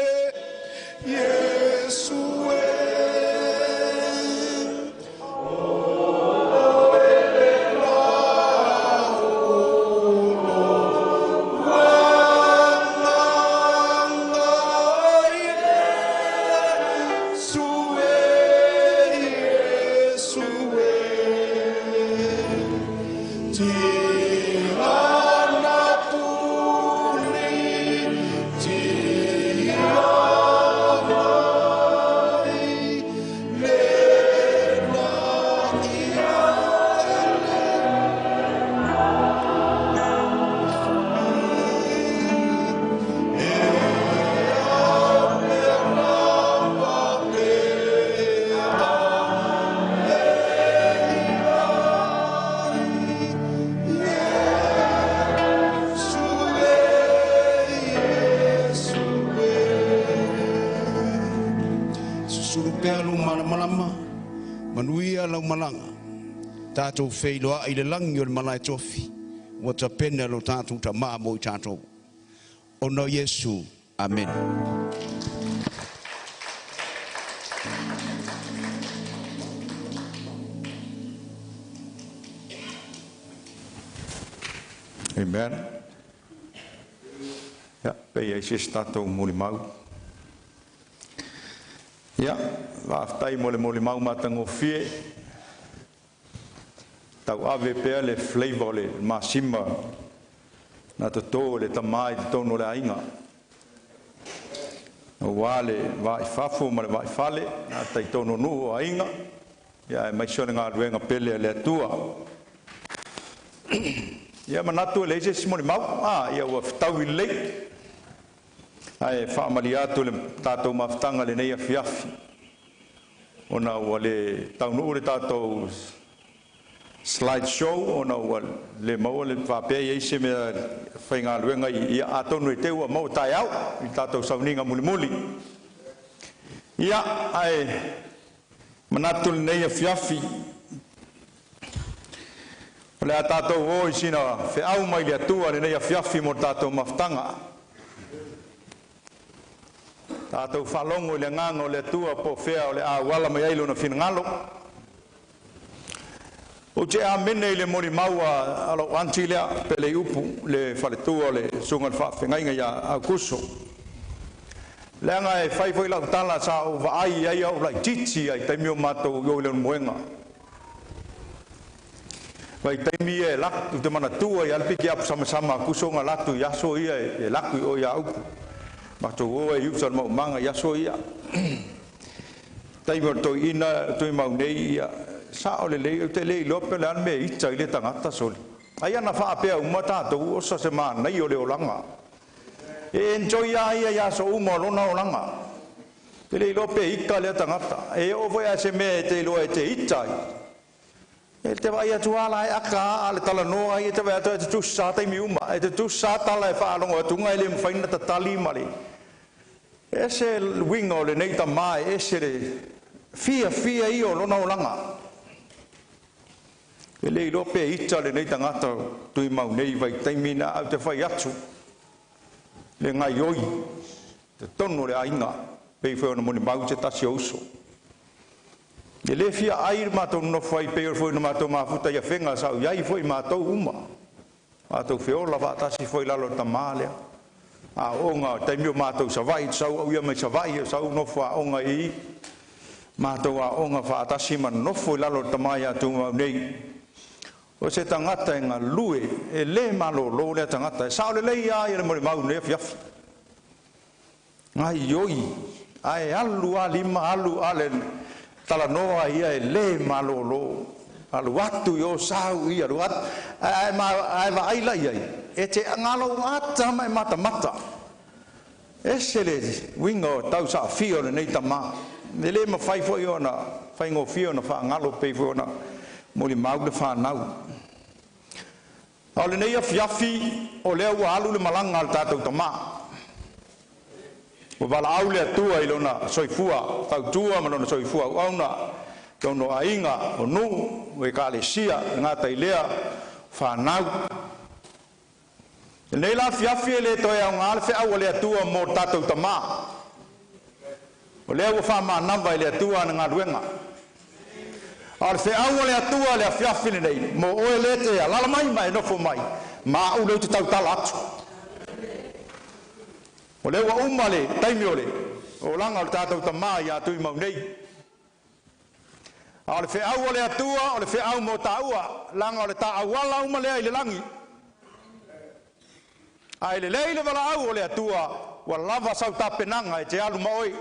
Iesu e Susulu pea lou malamalama, manuia lau malaga. Tatou feiloai i le lagi o le malae tofi, ua tapena lo tatou Tamā mo i tatou. Ona o Iesu, amene. Amen. Ia, pe i ai se isi tatou molimau. Ia, faafetai mo le molimau matagofie. Tauave pea le flavor o le masima na totō e le tamā i totonu o le aiga. Aua le va i fafo ma le va i fale, na taitonu o nuu o aiga, ia aemaise o le galuega pele a le Atua. Ia manatu e leai se isi molimau, a, ia ua fetaui lelei. Ae faamalie atu le tatou mafutaga i lenei afiafi, ona ua le taunuu le tatou slide show ona ua le maua le faapea i ai se mea faigaluega i ia atonu e te ua maua taeao i tatou sauniga mulimuli. Ia, ae manatu lenei afiafi, o le a tatou o i sina feau mai le Atua lenei afiafi mo le tatou mafutaga. Tatou faalogo i le agaga o le Atua po o fea o le a auala mai ai lona finagalo. Ou te amene i le molimau a lou aunty lea, Pele Upu, le faletua o le susuga i le faafeagaiga ia Aukuso. Leaga e fai foi lau tala sa ou vaai ai au laitiiti ai taimi o matou i o i Leulumoega. Vaitaimi ia e laku te manatua i ale piki apu sama sama Aukuso nga latu i aso ia e laku i o ia upu. Matou o e iusa le maumaga i aso ia. Taimi o le toeaina tui mau nei ia sa'o lelei ou te le iloa pe o le a le mea e ita i le tagata soli. Ai ana faapea uma tatou osa se manaia o le olaga. E enjoy a ia i aso uma o lona olaga. Te le iloa pe ita lea tagata. E oo foi a se mea e te iloa e te ita ai. E te vaai atu ala e aka a le talanoa ai e te vaai atu e te tusa taimi uma. E te tusa tala e faalogo atuga e le mafai ona tatali ma le. Ese le uiga o lenei tamā e ese le fiafia ia o lona olaga. E le iloa pe ita lenei tagata tui mau nei vaitaimi na au te fai atu le gaioi totonu o le aiga pei foi ona molimau se tasi o uso. E le fia ai le matou nonofo ai pei foi ona matou mafuta i Afega sa ou i ai foi matou uma. Matou feola faatasi foi i lalo o le tamā lea. Aoga taimi o matou i Savaii, sau au ia mai Savaii, sau nofo aoga i matou aoga faatasi ma nonofo i lalo o le tamā ia Tumau nei. O se tagata e galue, e le malolo lea tagata. E sao lelei lava ia le molimau i lenei afiafi. Gaioi, ae alu lava lima alu a le talanoa ia e le malolo. Alu atu i o sau ia, alu atu. Ae vaai la i ai, e te galo ata ma e matamata. Ese le uiga o tau saafia o lenei tamā. E le mafai foi ona faigofie ona faagalo pei foi ona molimau le fanau. A o lenei afiafi o lea ua alu le malaga a le tatou tamā. Ua valaau le Atua i lona soifua tautua ma lona soifua auauna, totonu o aiga, o nuu, o ekalesia, e gata i lea, fanau. Lenei la afiafi e le toe aoga le feau a le Atua mo le tatou tamā. O lea ua faamanava e le Atua ana galuega. A o le feau a le Atua le afiafi lenei, mo oe lē te alaala mai ma e nofo mai, ma a'u lea ou te tautala atu. O lea ua uma le taimi o le olaga o le tatou tamā ia Tuimau nei. A o le feau a le Atua, o le feau mo tāua, laga o le tāauala uma lea i le lagi. Ae lelei le valaau o le Atua, ua lava sau tapenaga e te alu ma oe.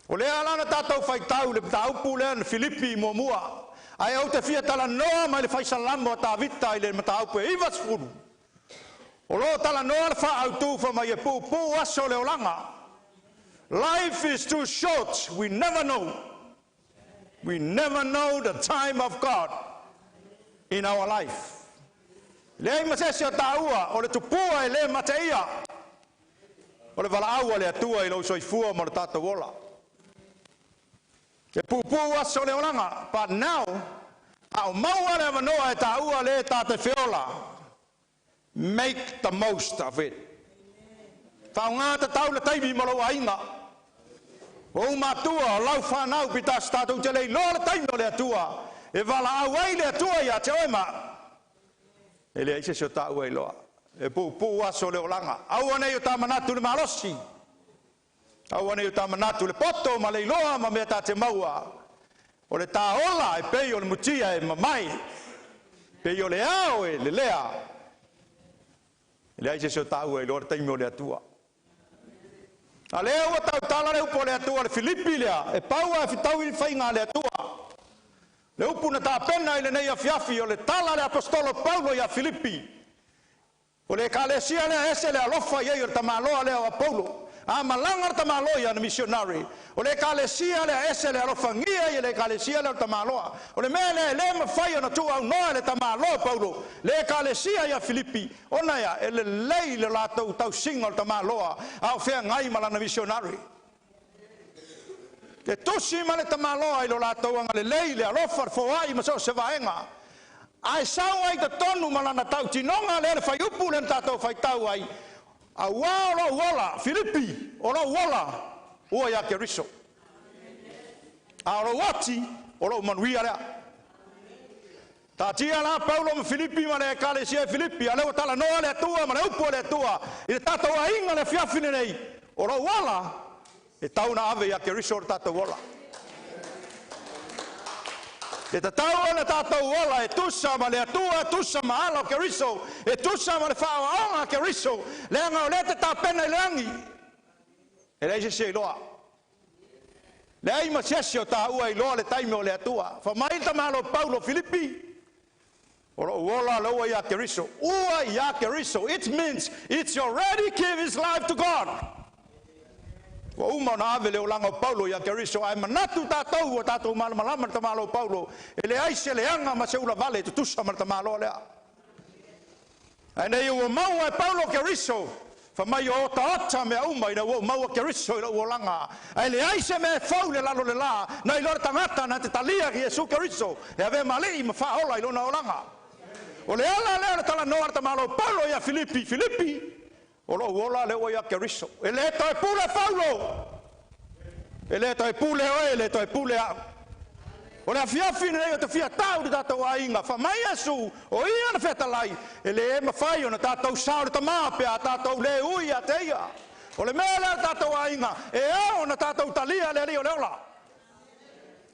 O lea la na tatou faitau le mataupu lea na Filipi muamua. Ae ou te fia talanoa mai le faisalamo a Tavita i le mataupu e 90. O lo o talanoa le faaautu fa mai e puupuu aso o le olaga. Life is too short. We never know. We never know the time of God in our life. Leai ma se isi o tāua o le tupua e le mateia. O le valaau a le Atua i lou soifua ma le tatou ola. E puupuu aso o le olaga. But now, a o maua le avanoa e tāua le tā te feola. Make the most of it. Faaaoga tatau le taimi ma lou aiga. O ou matua, o lau fanau pita se tatou te le iloa le taimi o le Atua. E valaau ai le Atua ia te oe ma. E leai se isi o tāua e iloa. E puupuu aso o le olaga. Aua nei o tā manatu le malosi. Aua nei o tā manatu le poto ma le iloa ma mea tā te maua. O le tā ola e pei o le mutia e mamae. Pei o le ao e lelea. E leai se isi o tāua e iloa le taimi o le Atua. A lea ua tautala le upu o le Atua le Filipi lea, e pau a fitaui le faiga a le Atua. Le upu na tapena i lenei afiafi o le tala a le apostolo Paulo ia Filipi. O le ekalesia lea ese le alofa i ai o le tamaloa lea o Apolo. A malaga le tamaloa ia na missionary. O le ekalesia lea ese le alofagia i le ekalesia lea o le tamaloa. O le mea lea e le mafai ona tuuaunoa e le tamaloa Paulo. Le ekalesia ia Filipi. Ona ia e lelei le latou tausiga o le tamaloa a o feagai ma lana missionary. E tusi ma le tamaloa i lo latou agalelei le alofa le foai ma so o se vaega. Ae sau ai totonu ma lana tautinoga lea le fuaiupu lea na tatou faitau ai. Auā o lou ola, Filipi, o lou ola, ua ia Keriso. A o lou oti, o lou manuia lea. Taatia la Paulo ma Filipi ma le ekalesia e Filipi, a lea ua talanoa le Atua ma le upu a le Atua i le tatou aiga le afiafi lenei, o lou ola, e tau na ave ia Keriso le tatou ola. E tatau ona tatou ola e tusa ma le Atua, e tusa ma ala o Keriso, e tusa ma le faaoaoga a Keriso, leaga o lea te tapena i le lagi. E leai se isi e iloa. Leai ma se isi o tāua e iloa le taimi o le Atua. Fa mai le tamalo Paulo Filipi, o lou ola ua ia Keriso. Ua ia Keriso. It means it's already give his life to God. Ua uma ona ave le olaga o Paulo ia Keriso, ae manatu tatou ua tatou malamalama le tamalo Paulo, e leai se leaga ma se ulavale e tutusa ma le tamaloa lea. Ae nei ua maua e Paulo Keriso, fa mai o otaota mea uma ina ua ou maua Keriso i lou olaga. Ae leai se mea e fou le lalo le la, na iloa le tagata na te talia ki Iesu Keriso, e avea ma alii ma faaola i lona olaga. O le ala lea o le talanoa a le tamalo Paulo ia Filipi, Filipi, o lou ola lea ua ia Keriso. E le toe pule Paulo, e le toe pule oe, e le toe pule a'u. O le afiafi lenei o te fia tau le tatou aiga, fa mai Iesu, o ia na fetalai, e le mafai ona tatou sao le tamā pe a tatou le ui ia te ia. O le mea lea le tatou aiga, e ao ona tatou talia le alii o le ola.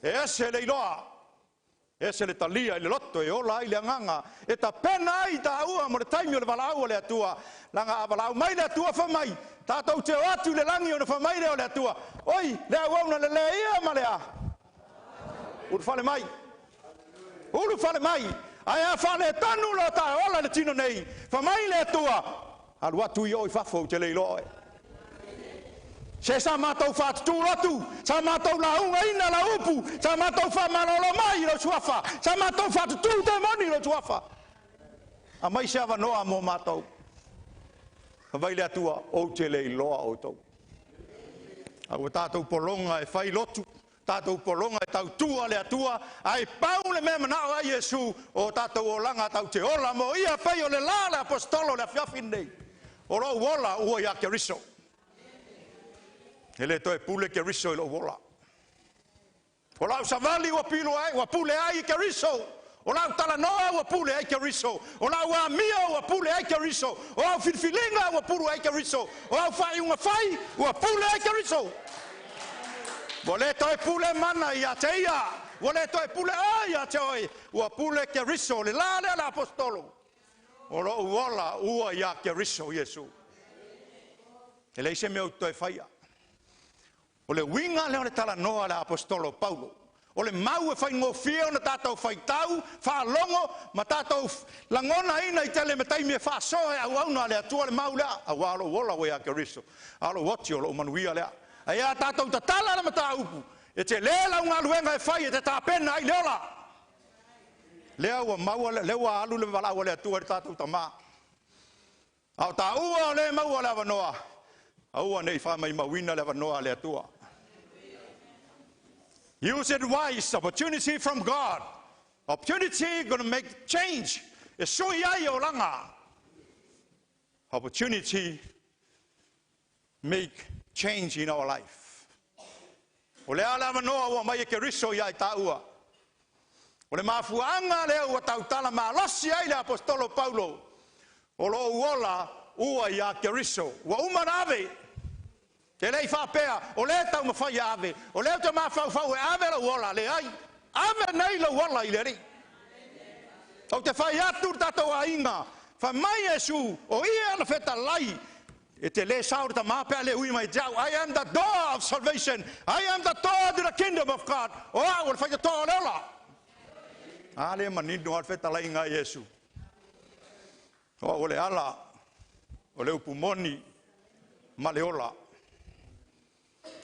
E ese le iloa, ese le talia i le loto e ola ai le agaga, e tapena ai tāua mo le taimi o le valaau a le Atua. Laga a valaau mai le Atua fa mai, tatou te o atu i le lagi ona fa mai lea o le Atua. Oi, le auauna lelei ia ma le a. Ulufale mai. Ulufale mai. Ae a faaletonu lo ta ola le tino nei. Fa mai le Atua. Alu atu i o i fafo ou te le iloa oe. Se sa matou faatutū lotu, sa matou laugaina lau upu, sa matou faamalolo mai i lou suafa, sa matou faatutū temoni i lou suafa. Aumai se avanoa mo matou. Fai mai le Atua, ou te le iloa outou. A ua tatou pologa e fai lotu, tatou pologa e tautua le Atua, ae pau le mea manao ai Iesu, o tatou olaga tatou te ola mo ia pei o le la le apostolo le afiafi lenei. O lou ola ua ia Keriso. E le toe pule Keriso i lou ola. O lau savali ua pilo ai, ua pule ai i Keriso. O lau talanoa ua pule ai Keriso. O lau amio ua pule ai Keriso. O au filifiliga ua pule ai Keriso. O au faaiuga fai ua pule ai Keriso. Ua le toe pule mana ia te ia. Ua le toe pule oe ia te oe. Ua pule Keriso. Le la lea le apostolo. O lou ola ua ia Keriso Iesu. E leai se mea ou te toe faia. O le uiga lea o le talanoa a le apostolo Paulo. O le mau e faigofie ona tatou faitau, faalogo ma tatou lagonaina i tele ma taimi e faasoa e auauna a le Atua le mau lea. Auā lou ola ua ia Keriso, a o lou oti o lou manuia lea. Ae a tatou tatala le mataupu, e tele lau galuega e fai e te tapena ai le ola. Lea ua maua, lea ua alu le valaau a le Atua i le tatou tamā. A o taua o lea maua le avanoa, aua ne i faamaumauina le avanoa a le Atua. Use it wise, opportunity from God. Opportunity gonna make change. E sui ai olaga. Opportunity make change in our life. O le a le avanoa ua mai e Keriso ia i taua. O le mafuaaga lea ua tautala malosi ai le apostolo Paulo. O lou ola ua ia Keriso. Ua uma na ave. Te le i faapea, o le taumafai e ave, o lea ou te mafaufau e ave lou ola, leai, ave nei lou ola i le Alii. Ou te fai atu le tatou aiga, fai mai Iesu, o ia na fetalai, e te le sao le tamā pe a le ui mai te au. I am the door of salvation. I am the door to the kingdom of God. O au o le faitatoa o le ola. A le manino a le fetalaiga a Iesu. O au o le ala, o le upu moni ma le ola.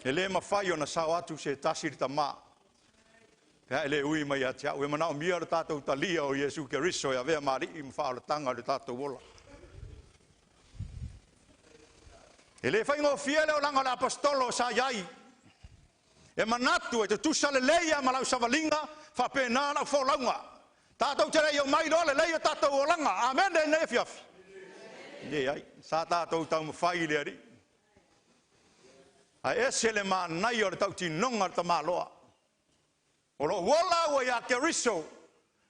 E le mafai ona sao atu se tasi i le tamā. Pe a e le ui mai ia te au. E manaomia le tatou talia o Iesu Keriso e avea ma alii ma faaolataga o le tatou ola. E le faigofie le olaga o le apostolo sa i ai. E manatu e tutusa lelei lava ma lau savaliga, faapena lau folauga. Tatou te le i omai loa lelei o tatou olaga. Amene i lenei afiafi. Leai, sa tatou taumafai i le Alii. Ae ese le manaia o le tautinoga o le tamaloa. O lou ola ua ia Keriso.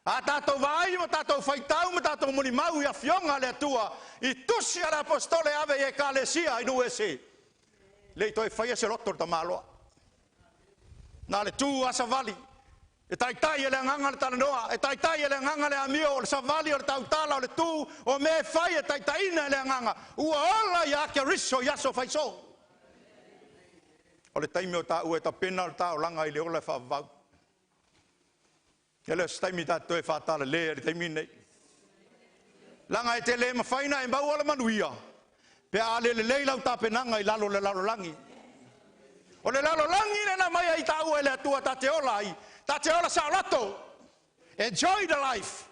A tatou vaai ma tatou faitau ma tatou molimau i afioga a le Atua i tusi a le apostolo e ave i Ekalesia i nuu ese, le i toe faia se loto o le tamaloa. Na o le tu a savali, e taitai e le agaga le talanoa, e taitai e le agaga le amio, o le savali, o le tautala, o le tu, o mea e fai e taitaiina e le agaga. Ua ola ia Keriso i aso faisoo. O le taimi o taua e tapena o le taolaga i le ola e faavavau. E le o se taimi tatou toe faatalale ai i le taimi lenei. Leaga e te le mafai ona e maua le manuia pe a le lelei lau tapenaga i lalo o le lalolagi. O le lalolagi lea na aumai ai taua e le Atua ta te ola ai, ta te ola saoloto. Enjoy the life.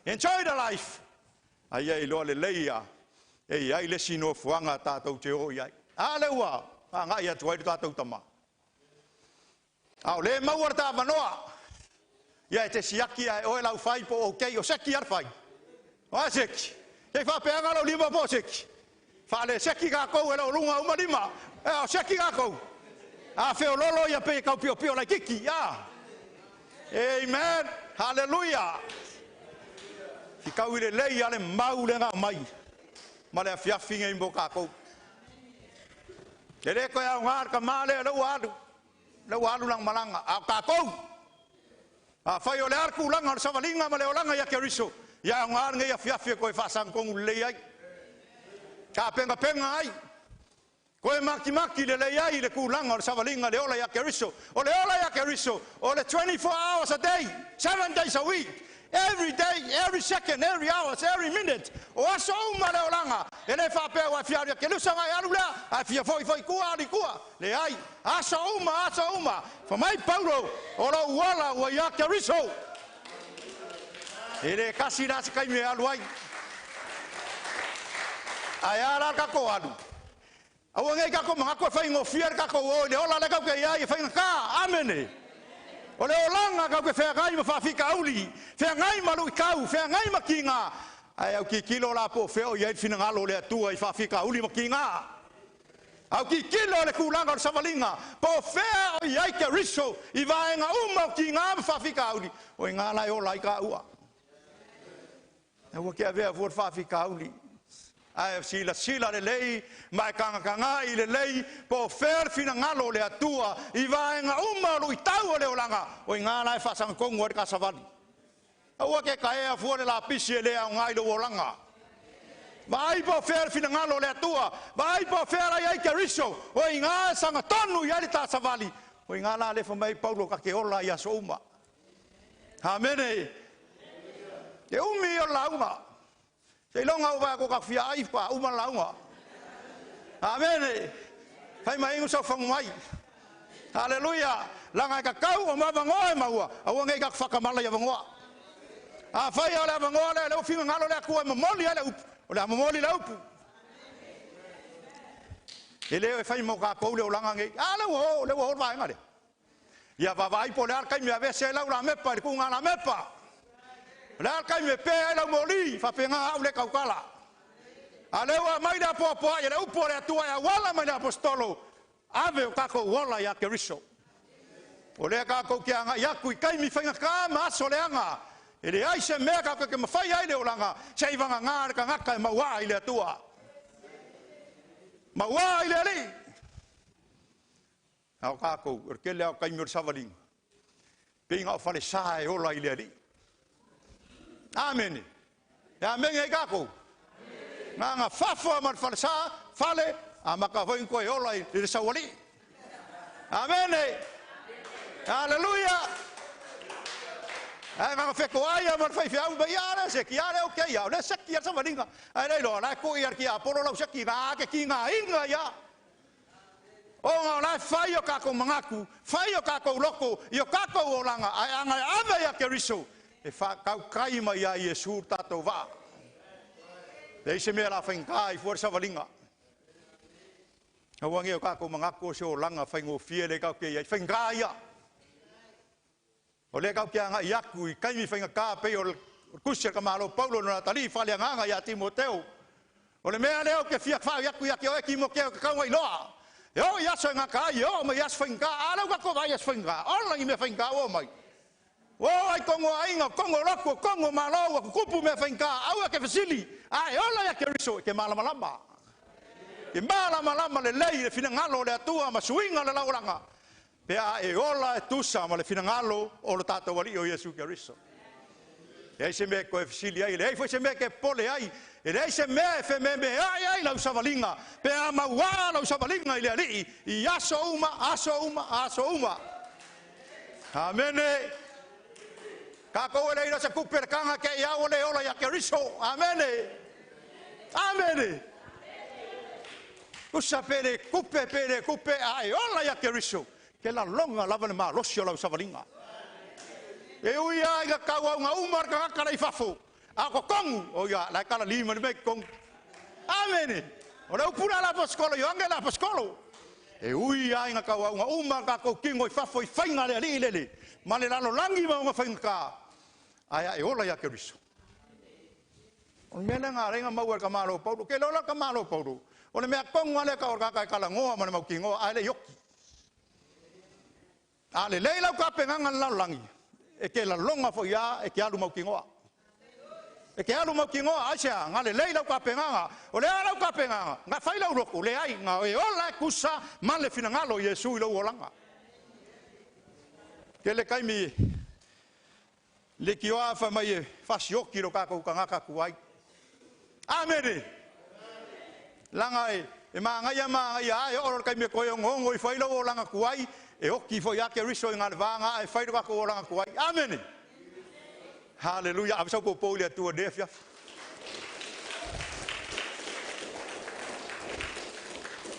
Enjoy the life. A ia iloa lelei ia e i ai le isi nofoaga tatou te o i ai. A lea ua agai atu ai le tatou tama. A o lea e maua le ta avanoa. Ia e te siaki a e oe lau fai po o okay, o seki a le fai. O a seki? Sei faapeaga lou lima po o seki. Faale seki kākou e lou luga uma lima. E o seki kākou. A feololo ia pei e kaupiopio laititi. Ia. Amen. Hallelujah. Whikau i lelei a le mau le ngā mai. Ma le afiafi ngai mo kākou. E le koe au ngā ka mā lea lau alu. Lau alu lang malanga. A o kākou. A whai o le arku langa o le savaliga ma le olaga ia Keriso. Ia au ngā ngai afiafi e koe whaasangongu lelei ai. Ka pengapenga ai. Koe makimaki lelei ai i le kulaga o le savaliga le ola ia Keriso. O le ola ia Keriso, o le 24 hours a day, 7 days a week. Every day, every second, every hour, every minute. O aso uma le olaga. E le faapea ua fia alu ia Kelusa agai alu lea, ae fia fo'i foi i tua alu i tua. Leai, aso uma, aso uma. Fai mai Paulo, o lou ola ua ia Keriso. E le kasi la se taimi e alu ai. Ae a la le tatou alu? Aua nei tatou manatu e faigofie le tatou o i le ola lea tatou te i ai e faigata. Amene. O le olaga tatou te feagai ma faafitauli, feagai ma luitau, feagai ma tiga. Ae autitilo la po o fea o i ai le finagalo o le Atua i faafitauli ma tiga. Autitilo le tulaga o le savaliga, po o fea o i ai Keriso i vaega uma o tiga ma faafitauli, o i ina la e ola ai taua. Aua te avea fua le faafitauli, ae silasila lelei ma e tagatagai lelei po o fea le finagalo o le Atua i vaega uma o luitau o le olaga, o i ina la e faasagatonu ai le ta savali. Aua te taea fua le lapisi e le aoga i lou olaga. Vaai po o fea le finagalo o le Atua, vaai po o fea la i ai Keriso, o i ina e sagatonu i ai le ta savali, o i ina la lea e fai mai ai Paulo ta te ola i aso uma. Amene. Te umi ia o le lauga. Seiloga ua vaai atu tatou fia ai faatoa uma le lauga. Amene. Fai mai inu sau fagu mai. Haleluia. Leaga e tatau o avanoa e maua, aua ne i tatou faatamala i avanoa. Afai o le avanoa lea, lea ua finagalo le Atua e momoli ai le upu, o le a momoli le upu. E le o e fai mo tatou le olaga nei. A lea ua o, lea ua o le vaega lea. Ia vaavaai po o le a le taimi e aveese ai lau lamepa i le tuuga lamepa. O le a le taimi e pe ai lau moli, faapena au le tautala. A lea ua aumai le apoapoai e le upu a le Atua e auala mai le aposetolo, ave o tatou ola ia Keriso. O lea tatou te agai atu i taimi faigata ma aso leaga, e leai se mea tatou te mafai ai le olaga, se i vagana le tagata e mauaa i le Atua. Mauaa i le Alii. A o tatou, o le tele lava o taimi o le savaliga, pei na o falesa e ola i le Alii. Amene. E amene ai tatou. Na ona fafo lava ma le falesa, fale, amata foi ona toe ola i le saualii. Amene. Aleluia. Ae na ona fetoai lava ma le faifeau mai, a lea seki, a lea okei, a o lea seki a le savaliga. Ae le iloa, o la e tui lava e le tiapolo lau seki, na te tigaina ia. Ona o la e fai o tatou manatu, fai o tatou loto i o tatou olaga, ae ana e ave ia Keriso e faatautai mai ia Iesu le tatou vaa. Leai se mea o le a faigata ai fua le savaliga. Aua ne i o tatou manatu o se olaga faigofie lea tatou te i ai, faigata ia. O lea tatou te agai atu i taimi faigata pei o le tusi a le tamālo Paulo i lona atalii faaleagaga ia Timoteo. O le mea lea ou te fia fai atu ia te oe Timoteo e tatau ona iloa. E oo i aso e gata ai, e oo mai i aso faigata. A lea ua tatou vaai i aso faigata, ola ni mea faigata ua oo mai. Ua oo lava i tonu o aiga, o tonu o lotu, o tonu o malo, ua tutupu mea faigata, aua e te fesili, a e ola ia Keriso e te malamalama. E malamalama lelei i le finagalo o le Atua ma suiga o le lauolaga. Pe a e ola e tusa ma le finagalo o lo tatou Alii o Iesu Keriso. E leai se mea e toe fesili ai, e leai foi se mea e te popole ai, e leai se mea e fememea'i ai lau savaliga, pe a mauā lau savaliga i le Alii i aso uma, aso uma, aso uma. Amene. Tatou e le iloa se tupe le taga te i a ua le ola ia Keriso. Amene. Amene. Tusa pe le tupe pe le tupe a e ola ia Keriso, ke laloga lava le malosi o lau savaliga. E ui lava ina tauauga uma le tagata la i fafo, a o totonu, o ia, la e talalima le mea i totonu. Amene. O le upu la a le aposetolo Ioane le aposetolo. E ui lava ina tauauga uma tatou tino i fafo i faiga a le Alii lele, ma le lalolagi ma ona faigata, ae a e ola ia Keriso. O le mea lea na ala ai ona maua e le tamālo o Paulo. Ou te iloa la le tamālo o Paulo, o le mea tonu lava lea e tau o le tagata e talanoa ma le mautinoa ae le i oti. A lelei lau tapenaga i le lalolagi, e te laloga foi lava e te alu mautinoa. E te alu mautinoa, aisea? Na lelei lau tapenaga. O le a lau tapenaga? Na fai lau loto? Leai, na e ola e tusa ma le finagalo o Iesu i lou olaga. Tele taimi leitioa fai mai e fasioti lo tatou tagata tuai. Amene! Leaga e manaia manaia lava e oo loa i le taimi e toe onoono ifo ai lou olaga tuai, e oti foi lava Keriso i galeva na ae fai lo tatou olaga tuai. Amene! Haleluia, ave sau poupou i le Atua i lenei afiafi.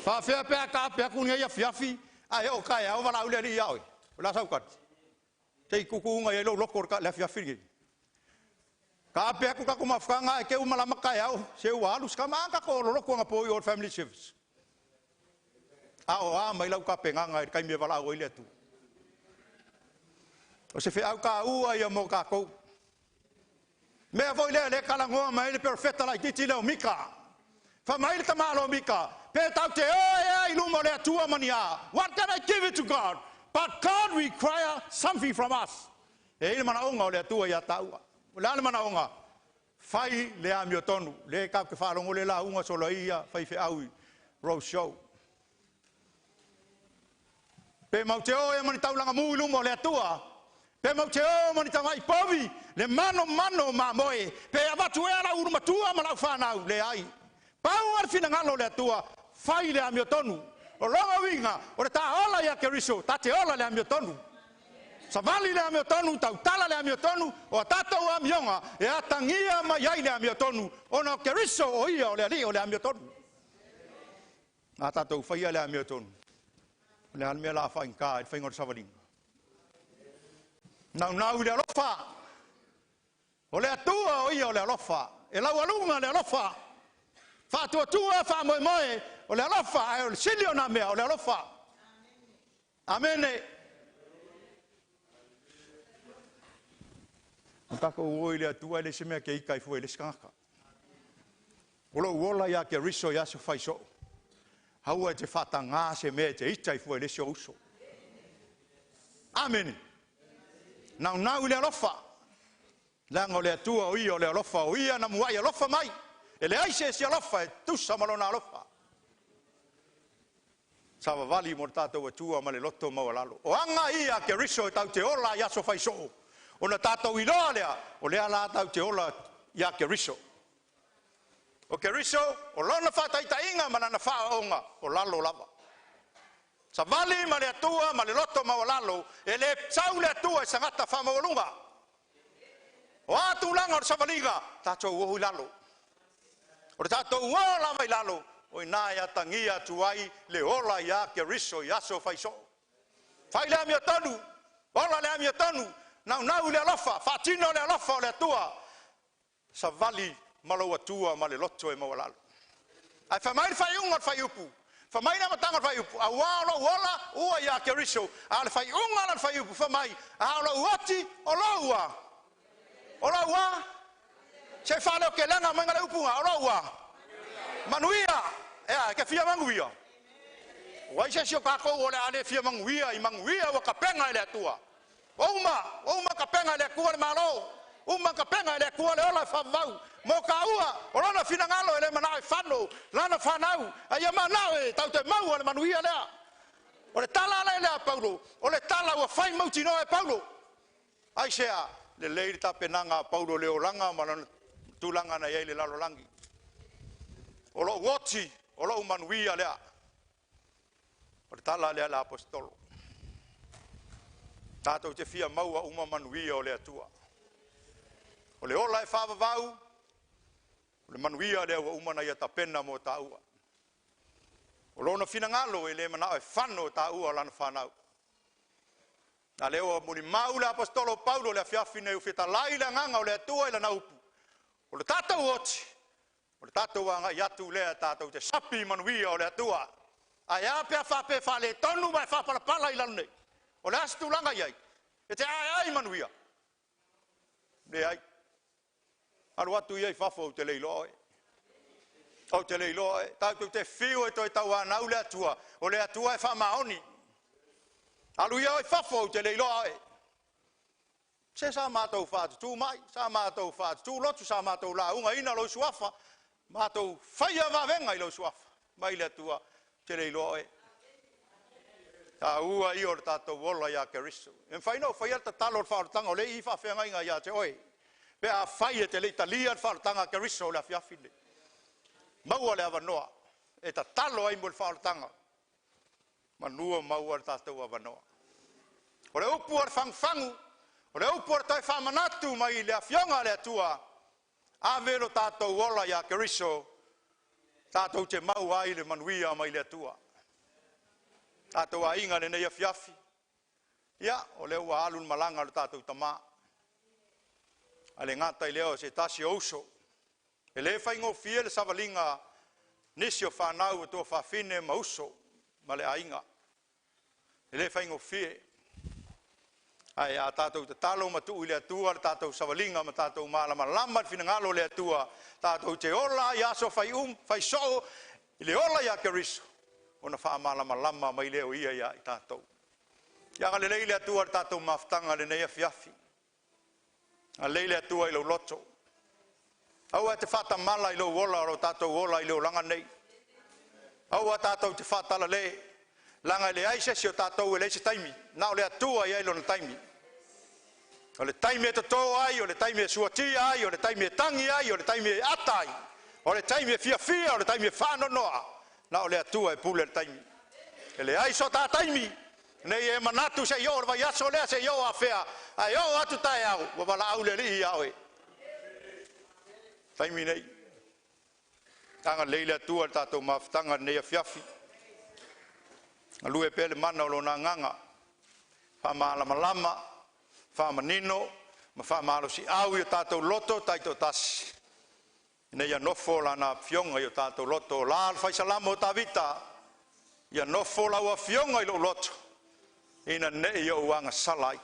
Faafefea pe a taape atu lenei afiafi ae oo taeao valaau le Alii ia oe? O le a sau tali? Se i tuutuuga i ai lou loto i le afiafi lenei. Taape atu tatou mafutaga ae te i ua malama taeao, se ua alu si tama. A na tatou lolotu anapo i o i le family service. A o a mai lau tapenaga i le taimi e valaau ai le Atua? O se feau taua ia mo tatou. Mea foi lea lea e talanoa mai ai le perofeta laitiiti lea o Mika. Fai mai le tamaloa Mika, pe tatou te o ea i luma o le Atua ma ni a? What can I give it to God? But God require something from us. E i ai le manaoga o le Atua ia taua. O le a le manaoga? Fai le amiotonu. Lea tatou te faalogo le lauga soloia faifeau i Rose Show. Pe matou te o ea ma ni taulaga mu i luma o le Atua? Pe matou te o ma ni tamai povi, le manomano o mamoe? Pe avatu ea lau ulu matua ma lau fanau? Leai. Pau lava le finagalo o le Atua, fai le amiotonu. O lona uiga, o le ta ola ia Keriso, ta te ola i le amiotonu. Savali le amiotonu, tautala le amiotonu, o a tatou amioga e atagia mai ai le amiotonu, ona o Keriso o ia o le Alii o le amiotonu. A tatou faia le amiotonu, o le a le mea o le a faaigata ai le faiga o le savaliga? Naunau i le alofa. O le Atua o ia o le alofa, e laualuga le alofa. Faatuatua, faamoemoe, o le alofa, ae o le sili o nā mea, o le alofa. Amene. O tatou o i le Atua e le se mea ke ita i fua i le isi tagata. O lou ola ia Keriso i aso fai soo. Aua e te faatagā se mea e te ita i fua i le isi ou uso. Amene. Naunau i le alofa. Leaga o le Atua o ia o le alofa, o ia na muai alofa mai. E leai se isi alofa e tusa ma lona alofa. Savavali mo le tatou Atua ma le loto maualalo. O aga ia a Keriso e tatou te ola i aso fai soo. Ona tatou iloa lea, o lea la tatou te ola ia Keriso. O Keriso, o lona faataitaiga ma lana faaoaoga, o lalo lava. Savali ma le Atua ma le loto maualalo, e le sau le Atua i sagata faamaualuga. O a tulaga o le savaliga, tatou o i lalo. O le tatou o lava i lalo, o ina e atagia atu ai le ola ia Keriso i aso fai soo. Fai le amiotonu, ola le amiotonu, naunau i le alofa, faatino le alofa o le Atua. Savali ma lou Atua ma le loto e maualalo. Ae fai mai le faaiuga o le fuaiupu, fai mai le amataga o le fuaiupu, auā o lou ola ua ia Keriso, a o le faaiuga la o le fuaiupu, fai mai, a o lou oti o lou a. O lou a. Se faaleokelega mai le upu ga, o lou a. Manuia. Ea, e ke fia manuia. Ua ai se isi o tatou o le a le fia manuia i manuia ua tapena e le Atua. Ua uma tapena e le Atua le Malo. Uma tapena e le Atua le ola e faavavau. Mo taua, o lona finagalo e le manao e fano, lana fanau, a ia manao e tau te maua le manuia lea. O le tala ala lea a Paulo, o le tala ua fai mautinoa e Paulo. Aisea, lelei le tapenaga a Paulo le olaga ma lona tulaga na i ai le lalolagi. O lou oti, o lou manuia lea. O le tala lea le apostolo. Tatou te fia maua uma manuia o le Atua. O le ola e faavavau, o le manuia lea ua uma na ia tapena mo taua. O lona finagalo e le manao e fano taua o lana fanau. A lea ua mulimau le apostolo Paulo le afiafi nei o fetalai le agaga o le Atua i lana upu. O le tatou oti, o le tatou agai atu lea tatou te sapi manuia o le Atua. Ae a pe a faapea faaletonu ma e faapalapala i lalo nei. O le a se tulaga i ai? E te ae ai manuia. Leai. Alu atu ia i fafo ou te le iloa oe. Ou te le iloa oe. Tatou te fiu e toe tauanau le Atua. O le Atua e faamaoni. Alu ia oi fafo ou te le iloa oe. Se sa matou faatutu mai, sa matou faatutu lotu, sa matou lauga ina lou suafa, matou faia vavega i lou suafa. Mai le Atua, te le iloa oe. Taua ia o le tatou ola ia Keriso. E mafai ona ou faia le tatalo o le faaolataga o le i faafeagaiga ia te oe. Pe a fai e te le i talia le faaolataga a Keriso o le afiafi nei. Maua le avanoa e tatalo ai mo le faaolataga. Manua maua le tatou avanoa. O le upu o le fagufagu, O le upu o le toe faamanatu mai le afioga a le Atua, ave lo tatou ola ia Keriso, tatou te mau ai le manuia mai le Atua. Tatou aiga lenei afiafi, ia, o lea ua alu le malaga o le tatou tamā. A le gata i lea o se tasi o uso, e le faigofie le savaliga nisi o fanau o tuafafine ma uso ma le aiga. E le faigofie. Ae a tatou tatalo ma tuu i le Atua le tatou savaliga ma tatou malamalama i le finagalo o le Atua, tatou te ola ai aso fai um, fai soo i le ola ia Keriso, ona faamalamalama mai lea o ia ia i tatou. Ia agalelei le Atua i le tatou mafutaga lenei afiafi. Agalelei le Atua i lou loto. Aua e te faatamala i lou ola o lo tatou ola i le olaga nei. Aua tatou te faatalale, laga e leai se isi o tatou e leai se taimi, na o le Atua e i ai lona taimi. O le taimi e totō ai, o le taimi e suatia ai, o le taimi e tagi ai, o le taimi e ata ai, o le taimi e fiafia, o le taimi e faanoanoa, na o le Atua e pule le taimi. E leai so tā taimi, nei e manatu se i oo le vaiaso lea, se i oo afea, ae oo atu taeao, ua valaau le Alii ia oe. Taimi nei. Agalelei le Atua i le tatou mafutaga lenei afiafi. Galue pea le mana o lona agaga, faamalamalama, faamanino ma faamalosiau i o tatou loto taitoatasi. Ina ia nofo lana afioga i o tatou loto. O la le faisalamo o Tavita, ia nofo lau afioga i lou loto, ina nei ou agasala ai.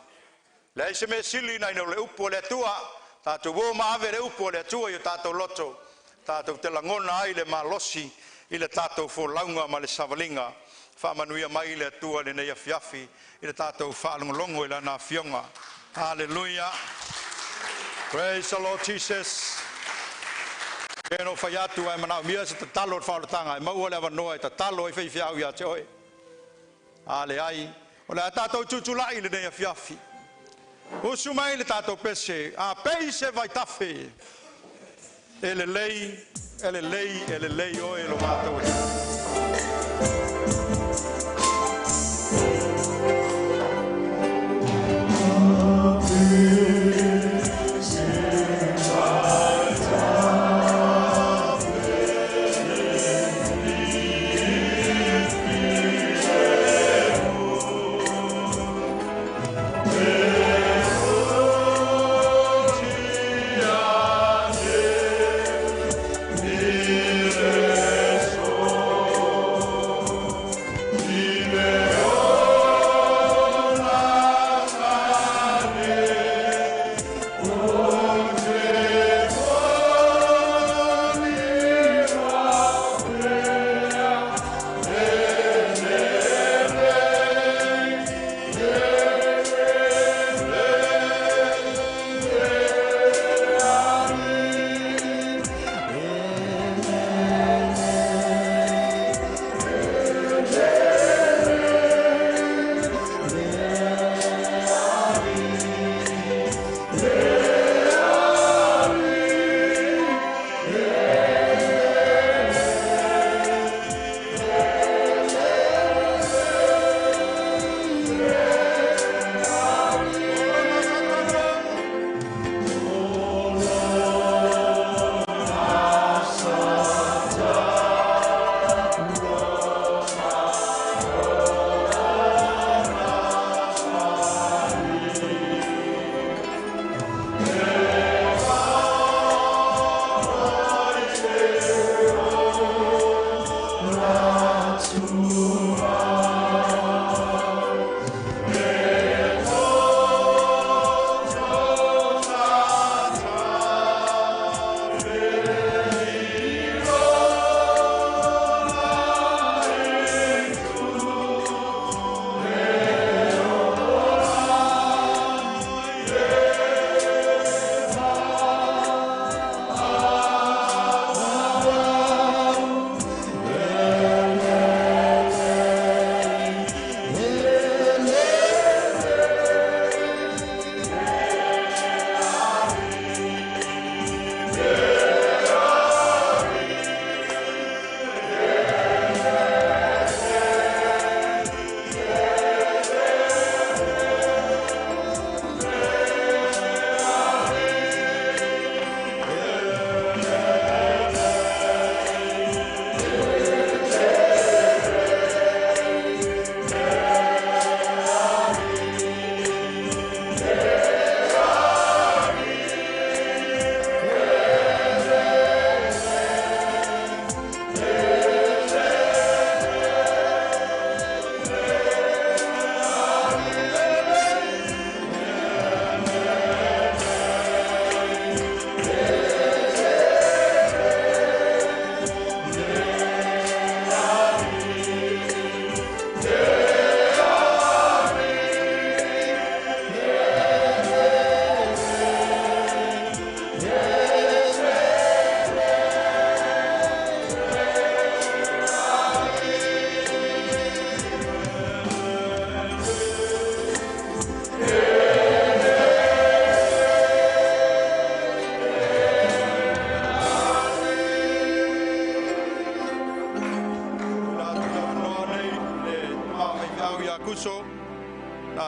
Leai se mea sili nai lo le upu o le Atua, tatou o ma ave le upu o le Atua i o tatou loto, tatou te lagona ai le malosi i le tatou folauga ma le savaliga. Faamanuia mai le Atua lenei afiafi i le tatou faalogologo i lana afioga. Hallelujah. Praise the Lord Jesus. E no fai atu ai manaomia se tatalo o le faaolataga e maua le avanoa e tatalo ai faifeau ia te oe. A leai, o le a tatou tutulai lenei afiafi. Usu mai le tatou pese, a pei se vaitafe. E lelei, e lelei, e lelei oe lo matou Alii.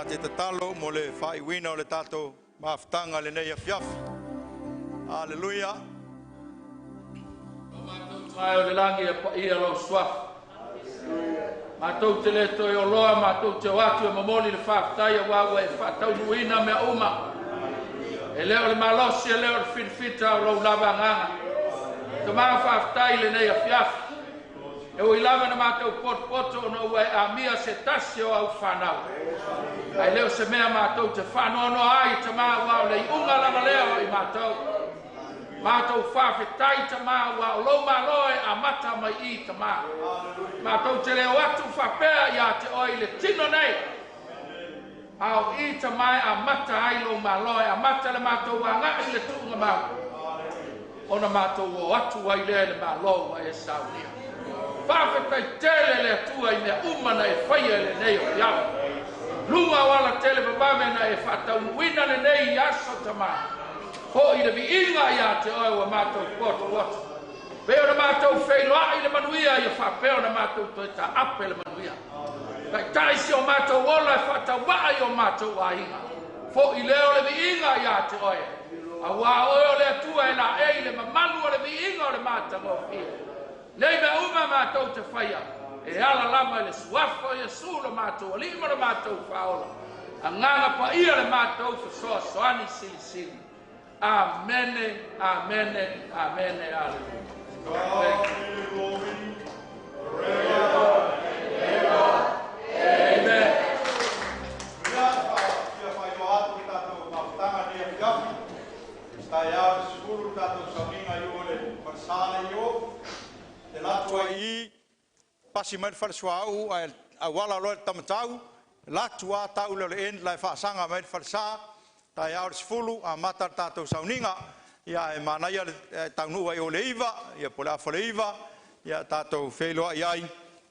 te tatalo mo le faaiuina o le tatou mafutaga lenei afiafi. Aleluia. Mai o le lagi e paia lou suafa. Matou te le toe oloa, matou te o atu e momoli le faafetai auā ua e faataunuuina mea uma. E le o le malosi, e le o le filifita o lou lava agaga. Tamā faafetai i lenei afiafi. E ui lava na matou potopoto ona ua e amia se tasi o au fanau. Ae le o se mea matou te faanoanoa ai, Tamā, ua o le iuga lava lea o i matou. Matou faafetai, Tamā, ua o lou Malo e amata mai i, Tamā. Matou te leo atu faapea ia te oe i le tino nei. A o i, Tamā, e amata ai lou Malo, e amata le matou agai i le tuuga mau. Ona matou o atu ai lea i le Malo ua e saunia. Faafetai tele le Atua i mea uma na e faia i lenei afiafi. Luga o ala tele vavave na e faataunuuina lenei aso, Tamā. Fo'i le viiga ia te oe ua matou potopoto. Pei ona matou feiloai le manuia ia faapea ona matou toe taape le manuia. Taitai si o matou ola e faataumaa i o matou aiga. Fo'i lea o le viiga ia te oe. Auā oe o le Atua e laei le mamalu o le viiga o le matagofie. Nei mea uma matou te faia, e ala lava i le suafa o Iesu lo matou Alii ma lo matou Faaola. Agaga Paia le matou fesoasoani silisili. Amene, amene, amene, aleluia. Amen. Ia, fia faailoa atu le tatou mafutaga nei afiafi. Taeao le 10 tatou sauniga i o le falesa le i o. Te latu ai i pasi mai le falesuauu ae auala loa le tamatau. Latu a tau le o le end la e faasaga mai le falesa. Taeao le 10 amata le tatou sauniga. Ia e manaia le taunuu ai o le 9, ia po o le 8:30, ia tatou feiloai ai,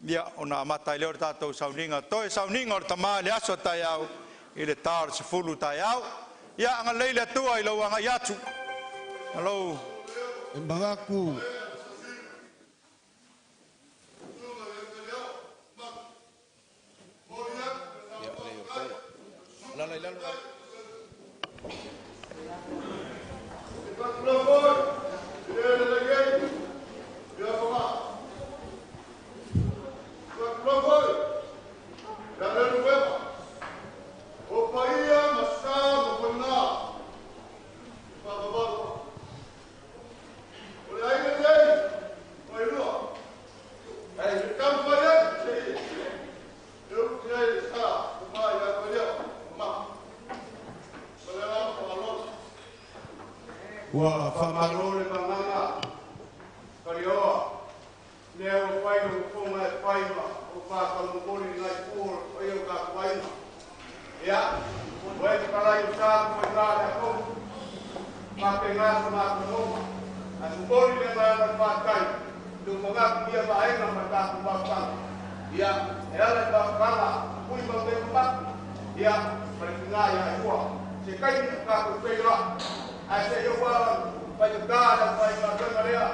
ia ona amata ai lea o le tatou sauniga. Toe sauniga o le Tamā i le aso taeao i le ta o le 10 taeao. Ia agalelei le Atua i lou agai atu. Alou. E magaku. Lala i lalo. Ua whamalo le manganga, kalioa, lea o whai o fonga e whaima, o whākalumoli ngai pūr o ia o ka kuaina. Ia, o e te kalai o sā mo i ngā lea kou, mā pe ngā sa mā kongoma, a mumoli le ngā whākai, tu mangaku ia maenga ma tāku mafutanga. Ia, e ala i mafutanga, pui mau te maku, ia, maripinga ia e hua, se kai ni kākou wheiroa, ai se yo wa pai ka na pai ka ka lea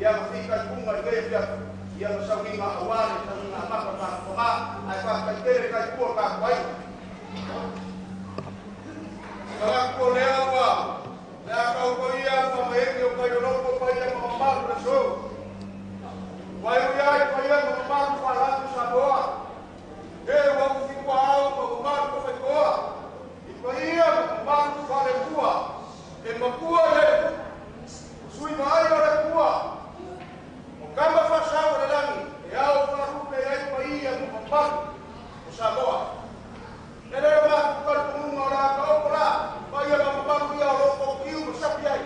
ia ma fika kunga le ia ia no sauniga awale sauniga mapa pa pa ai pa ka tere ka ku ka pai ka ko le wa le ka ko ia pa me yo ka yo no ko pa ia ma ma le so vai o ia pa ia ma ma pa la sa boa e wa ku fi kwa au ma ma ko fa ko i pa ia ma ma fa le kua e makua le sui mai o le kua o kama fasau le langi e au farupe ai paia mo mamalu o Samoa e le ma ku ka tunga o la ka o la paia ma mamalu ia o lo kiu mo sapi ai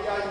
Ia,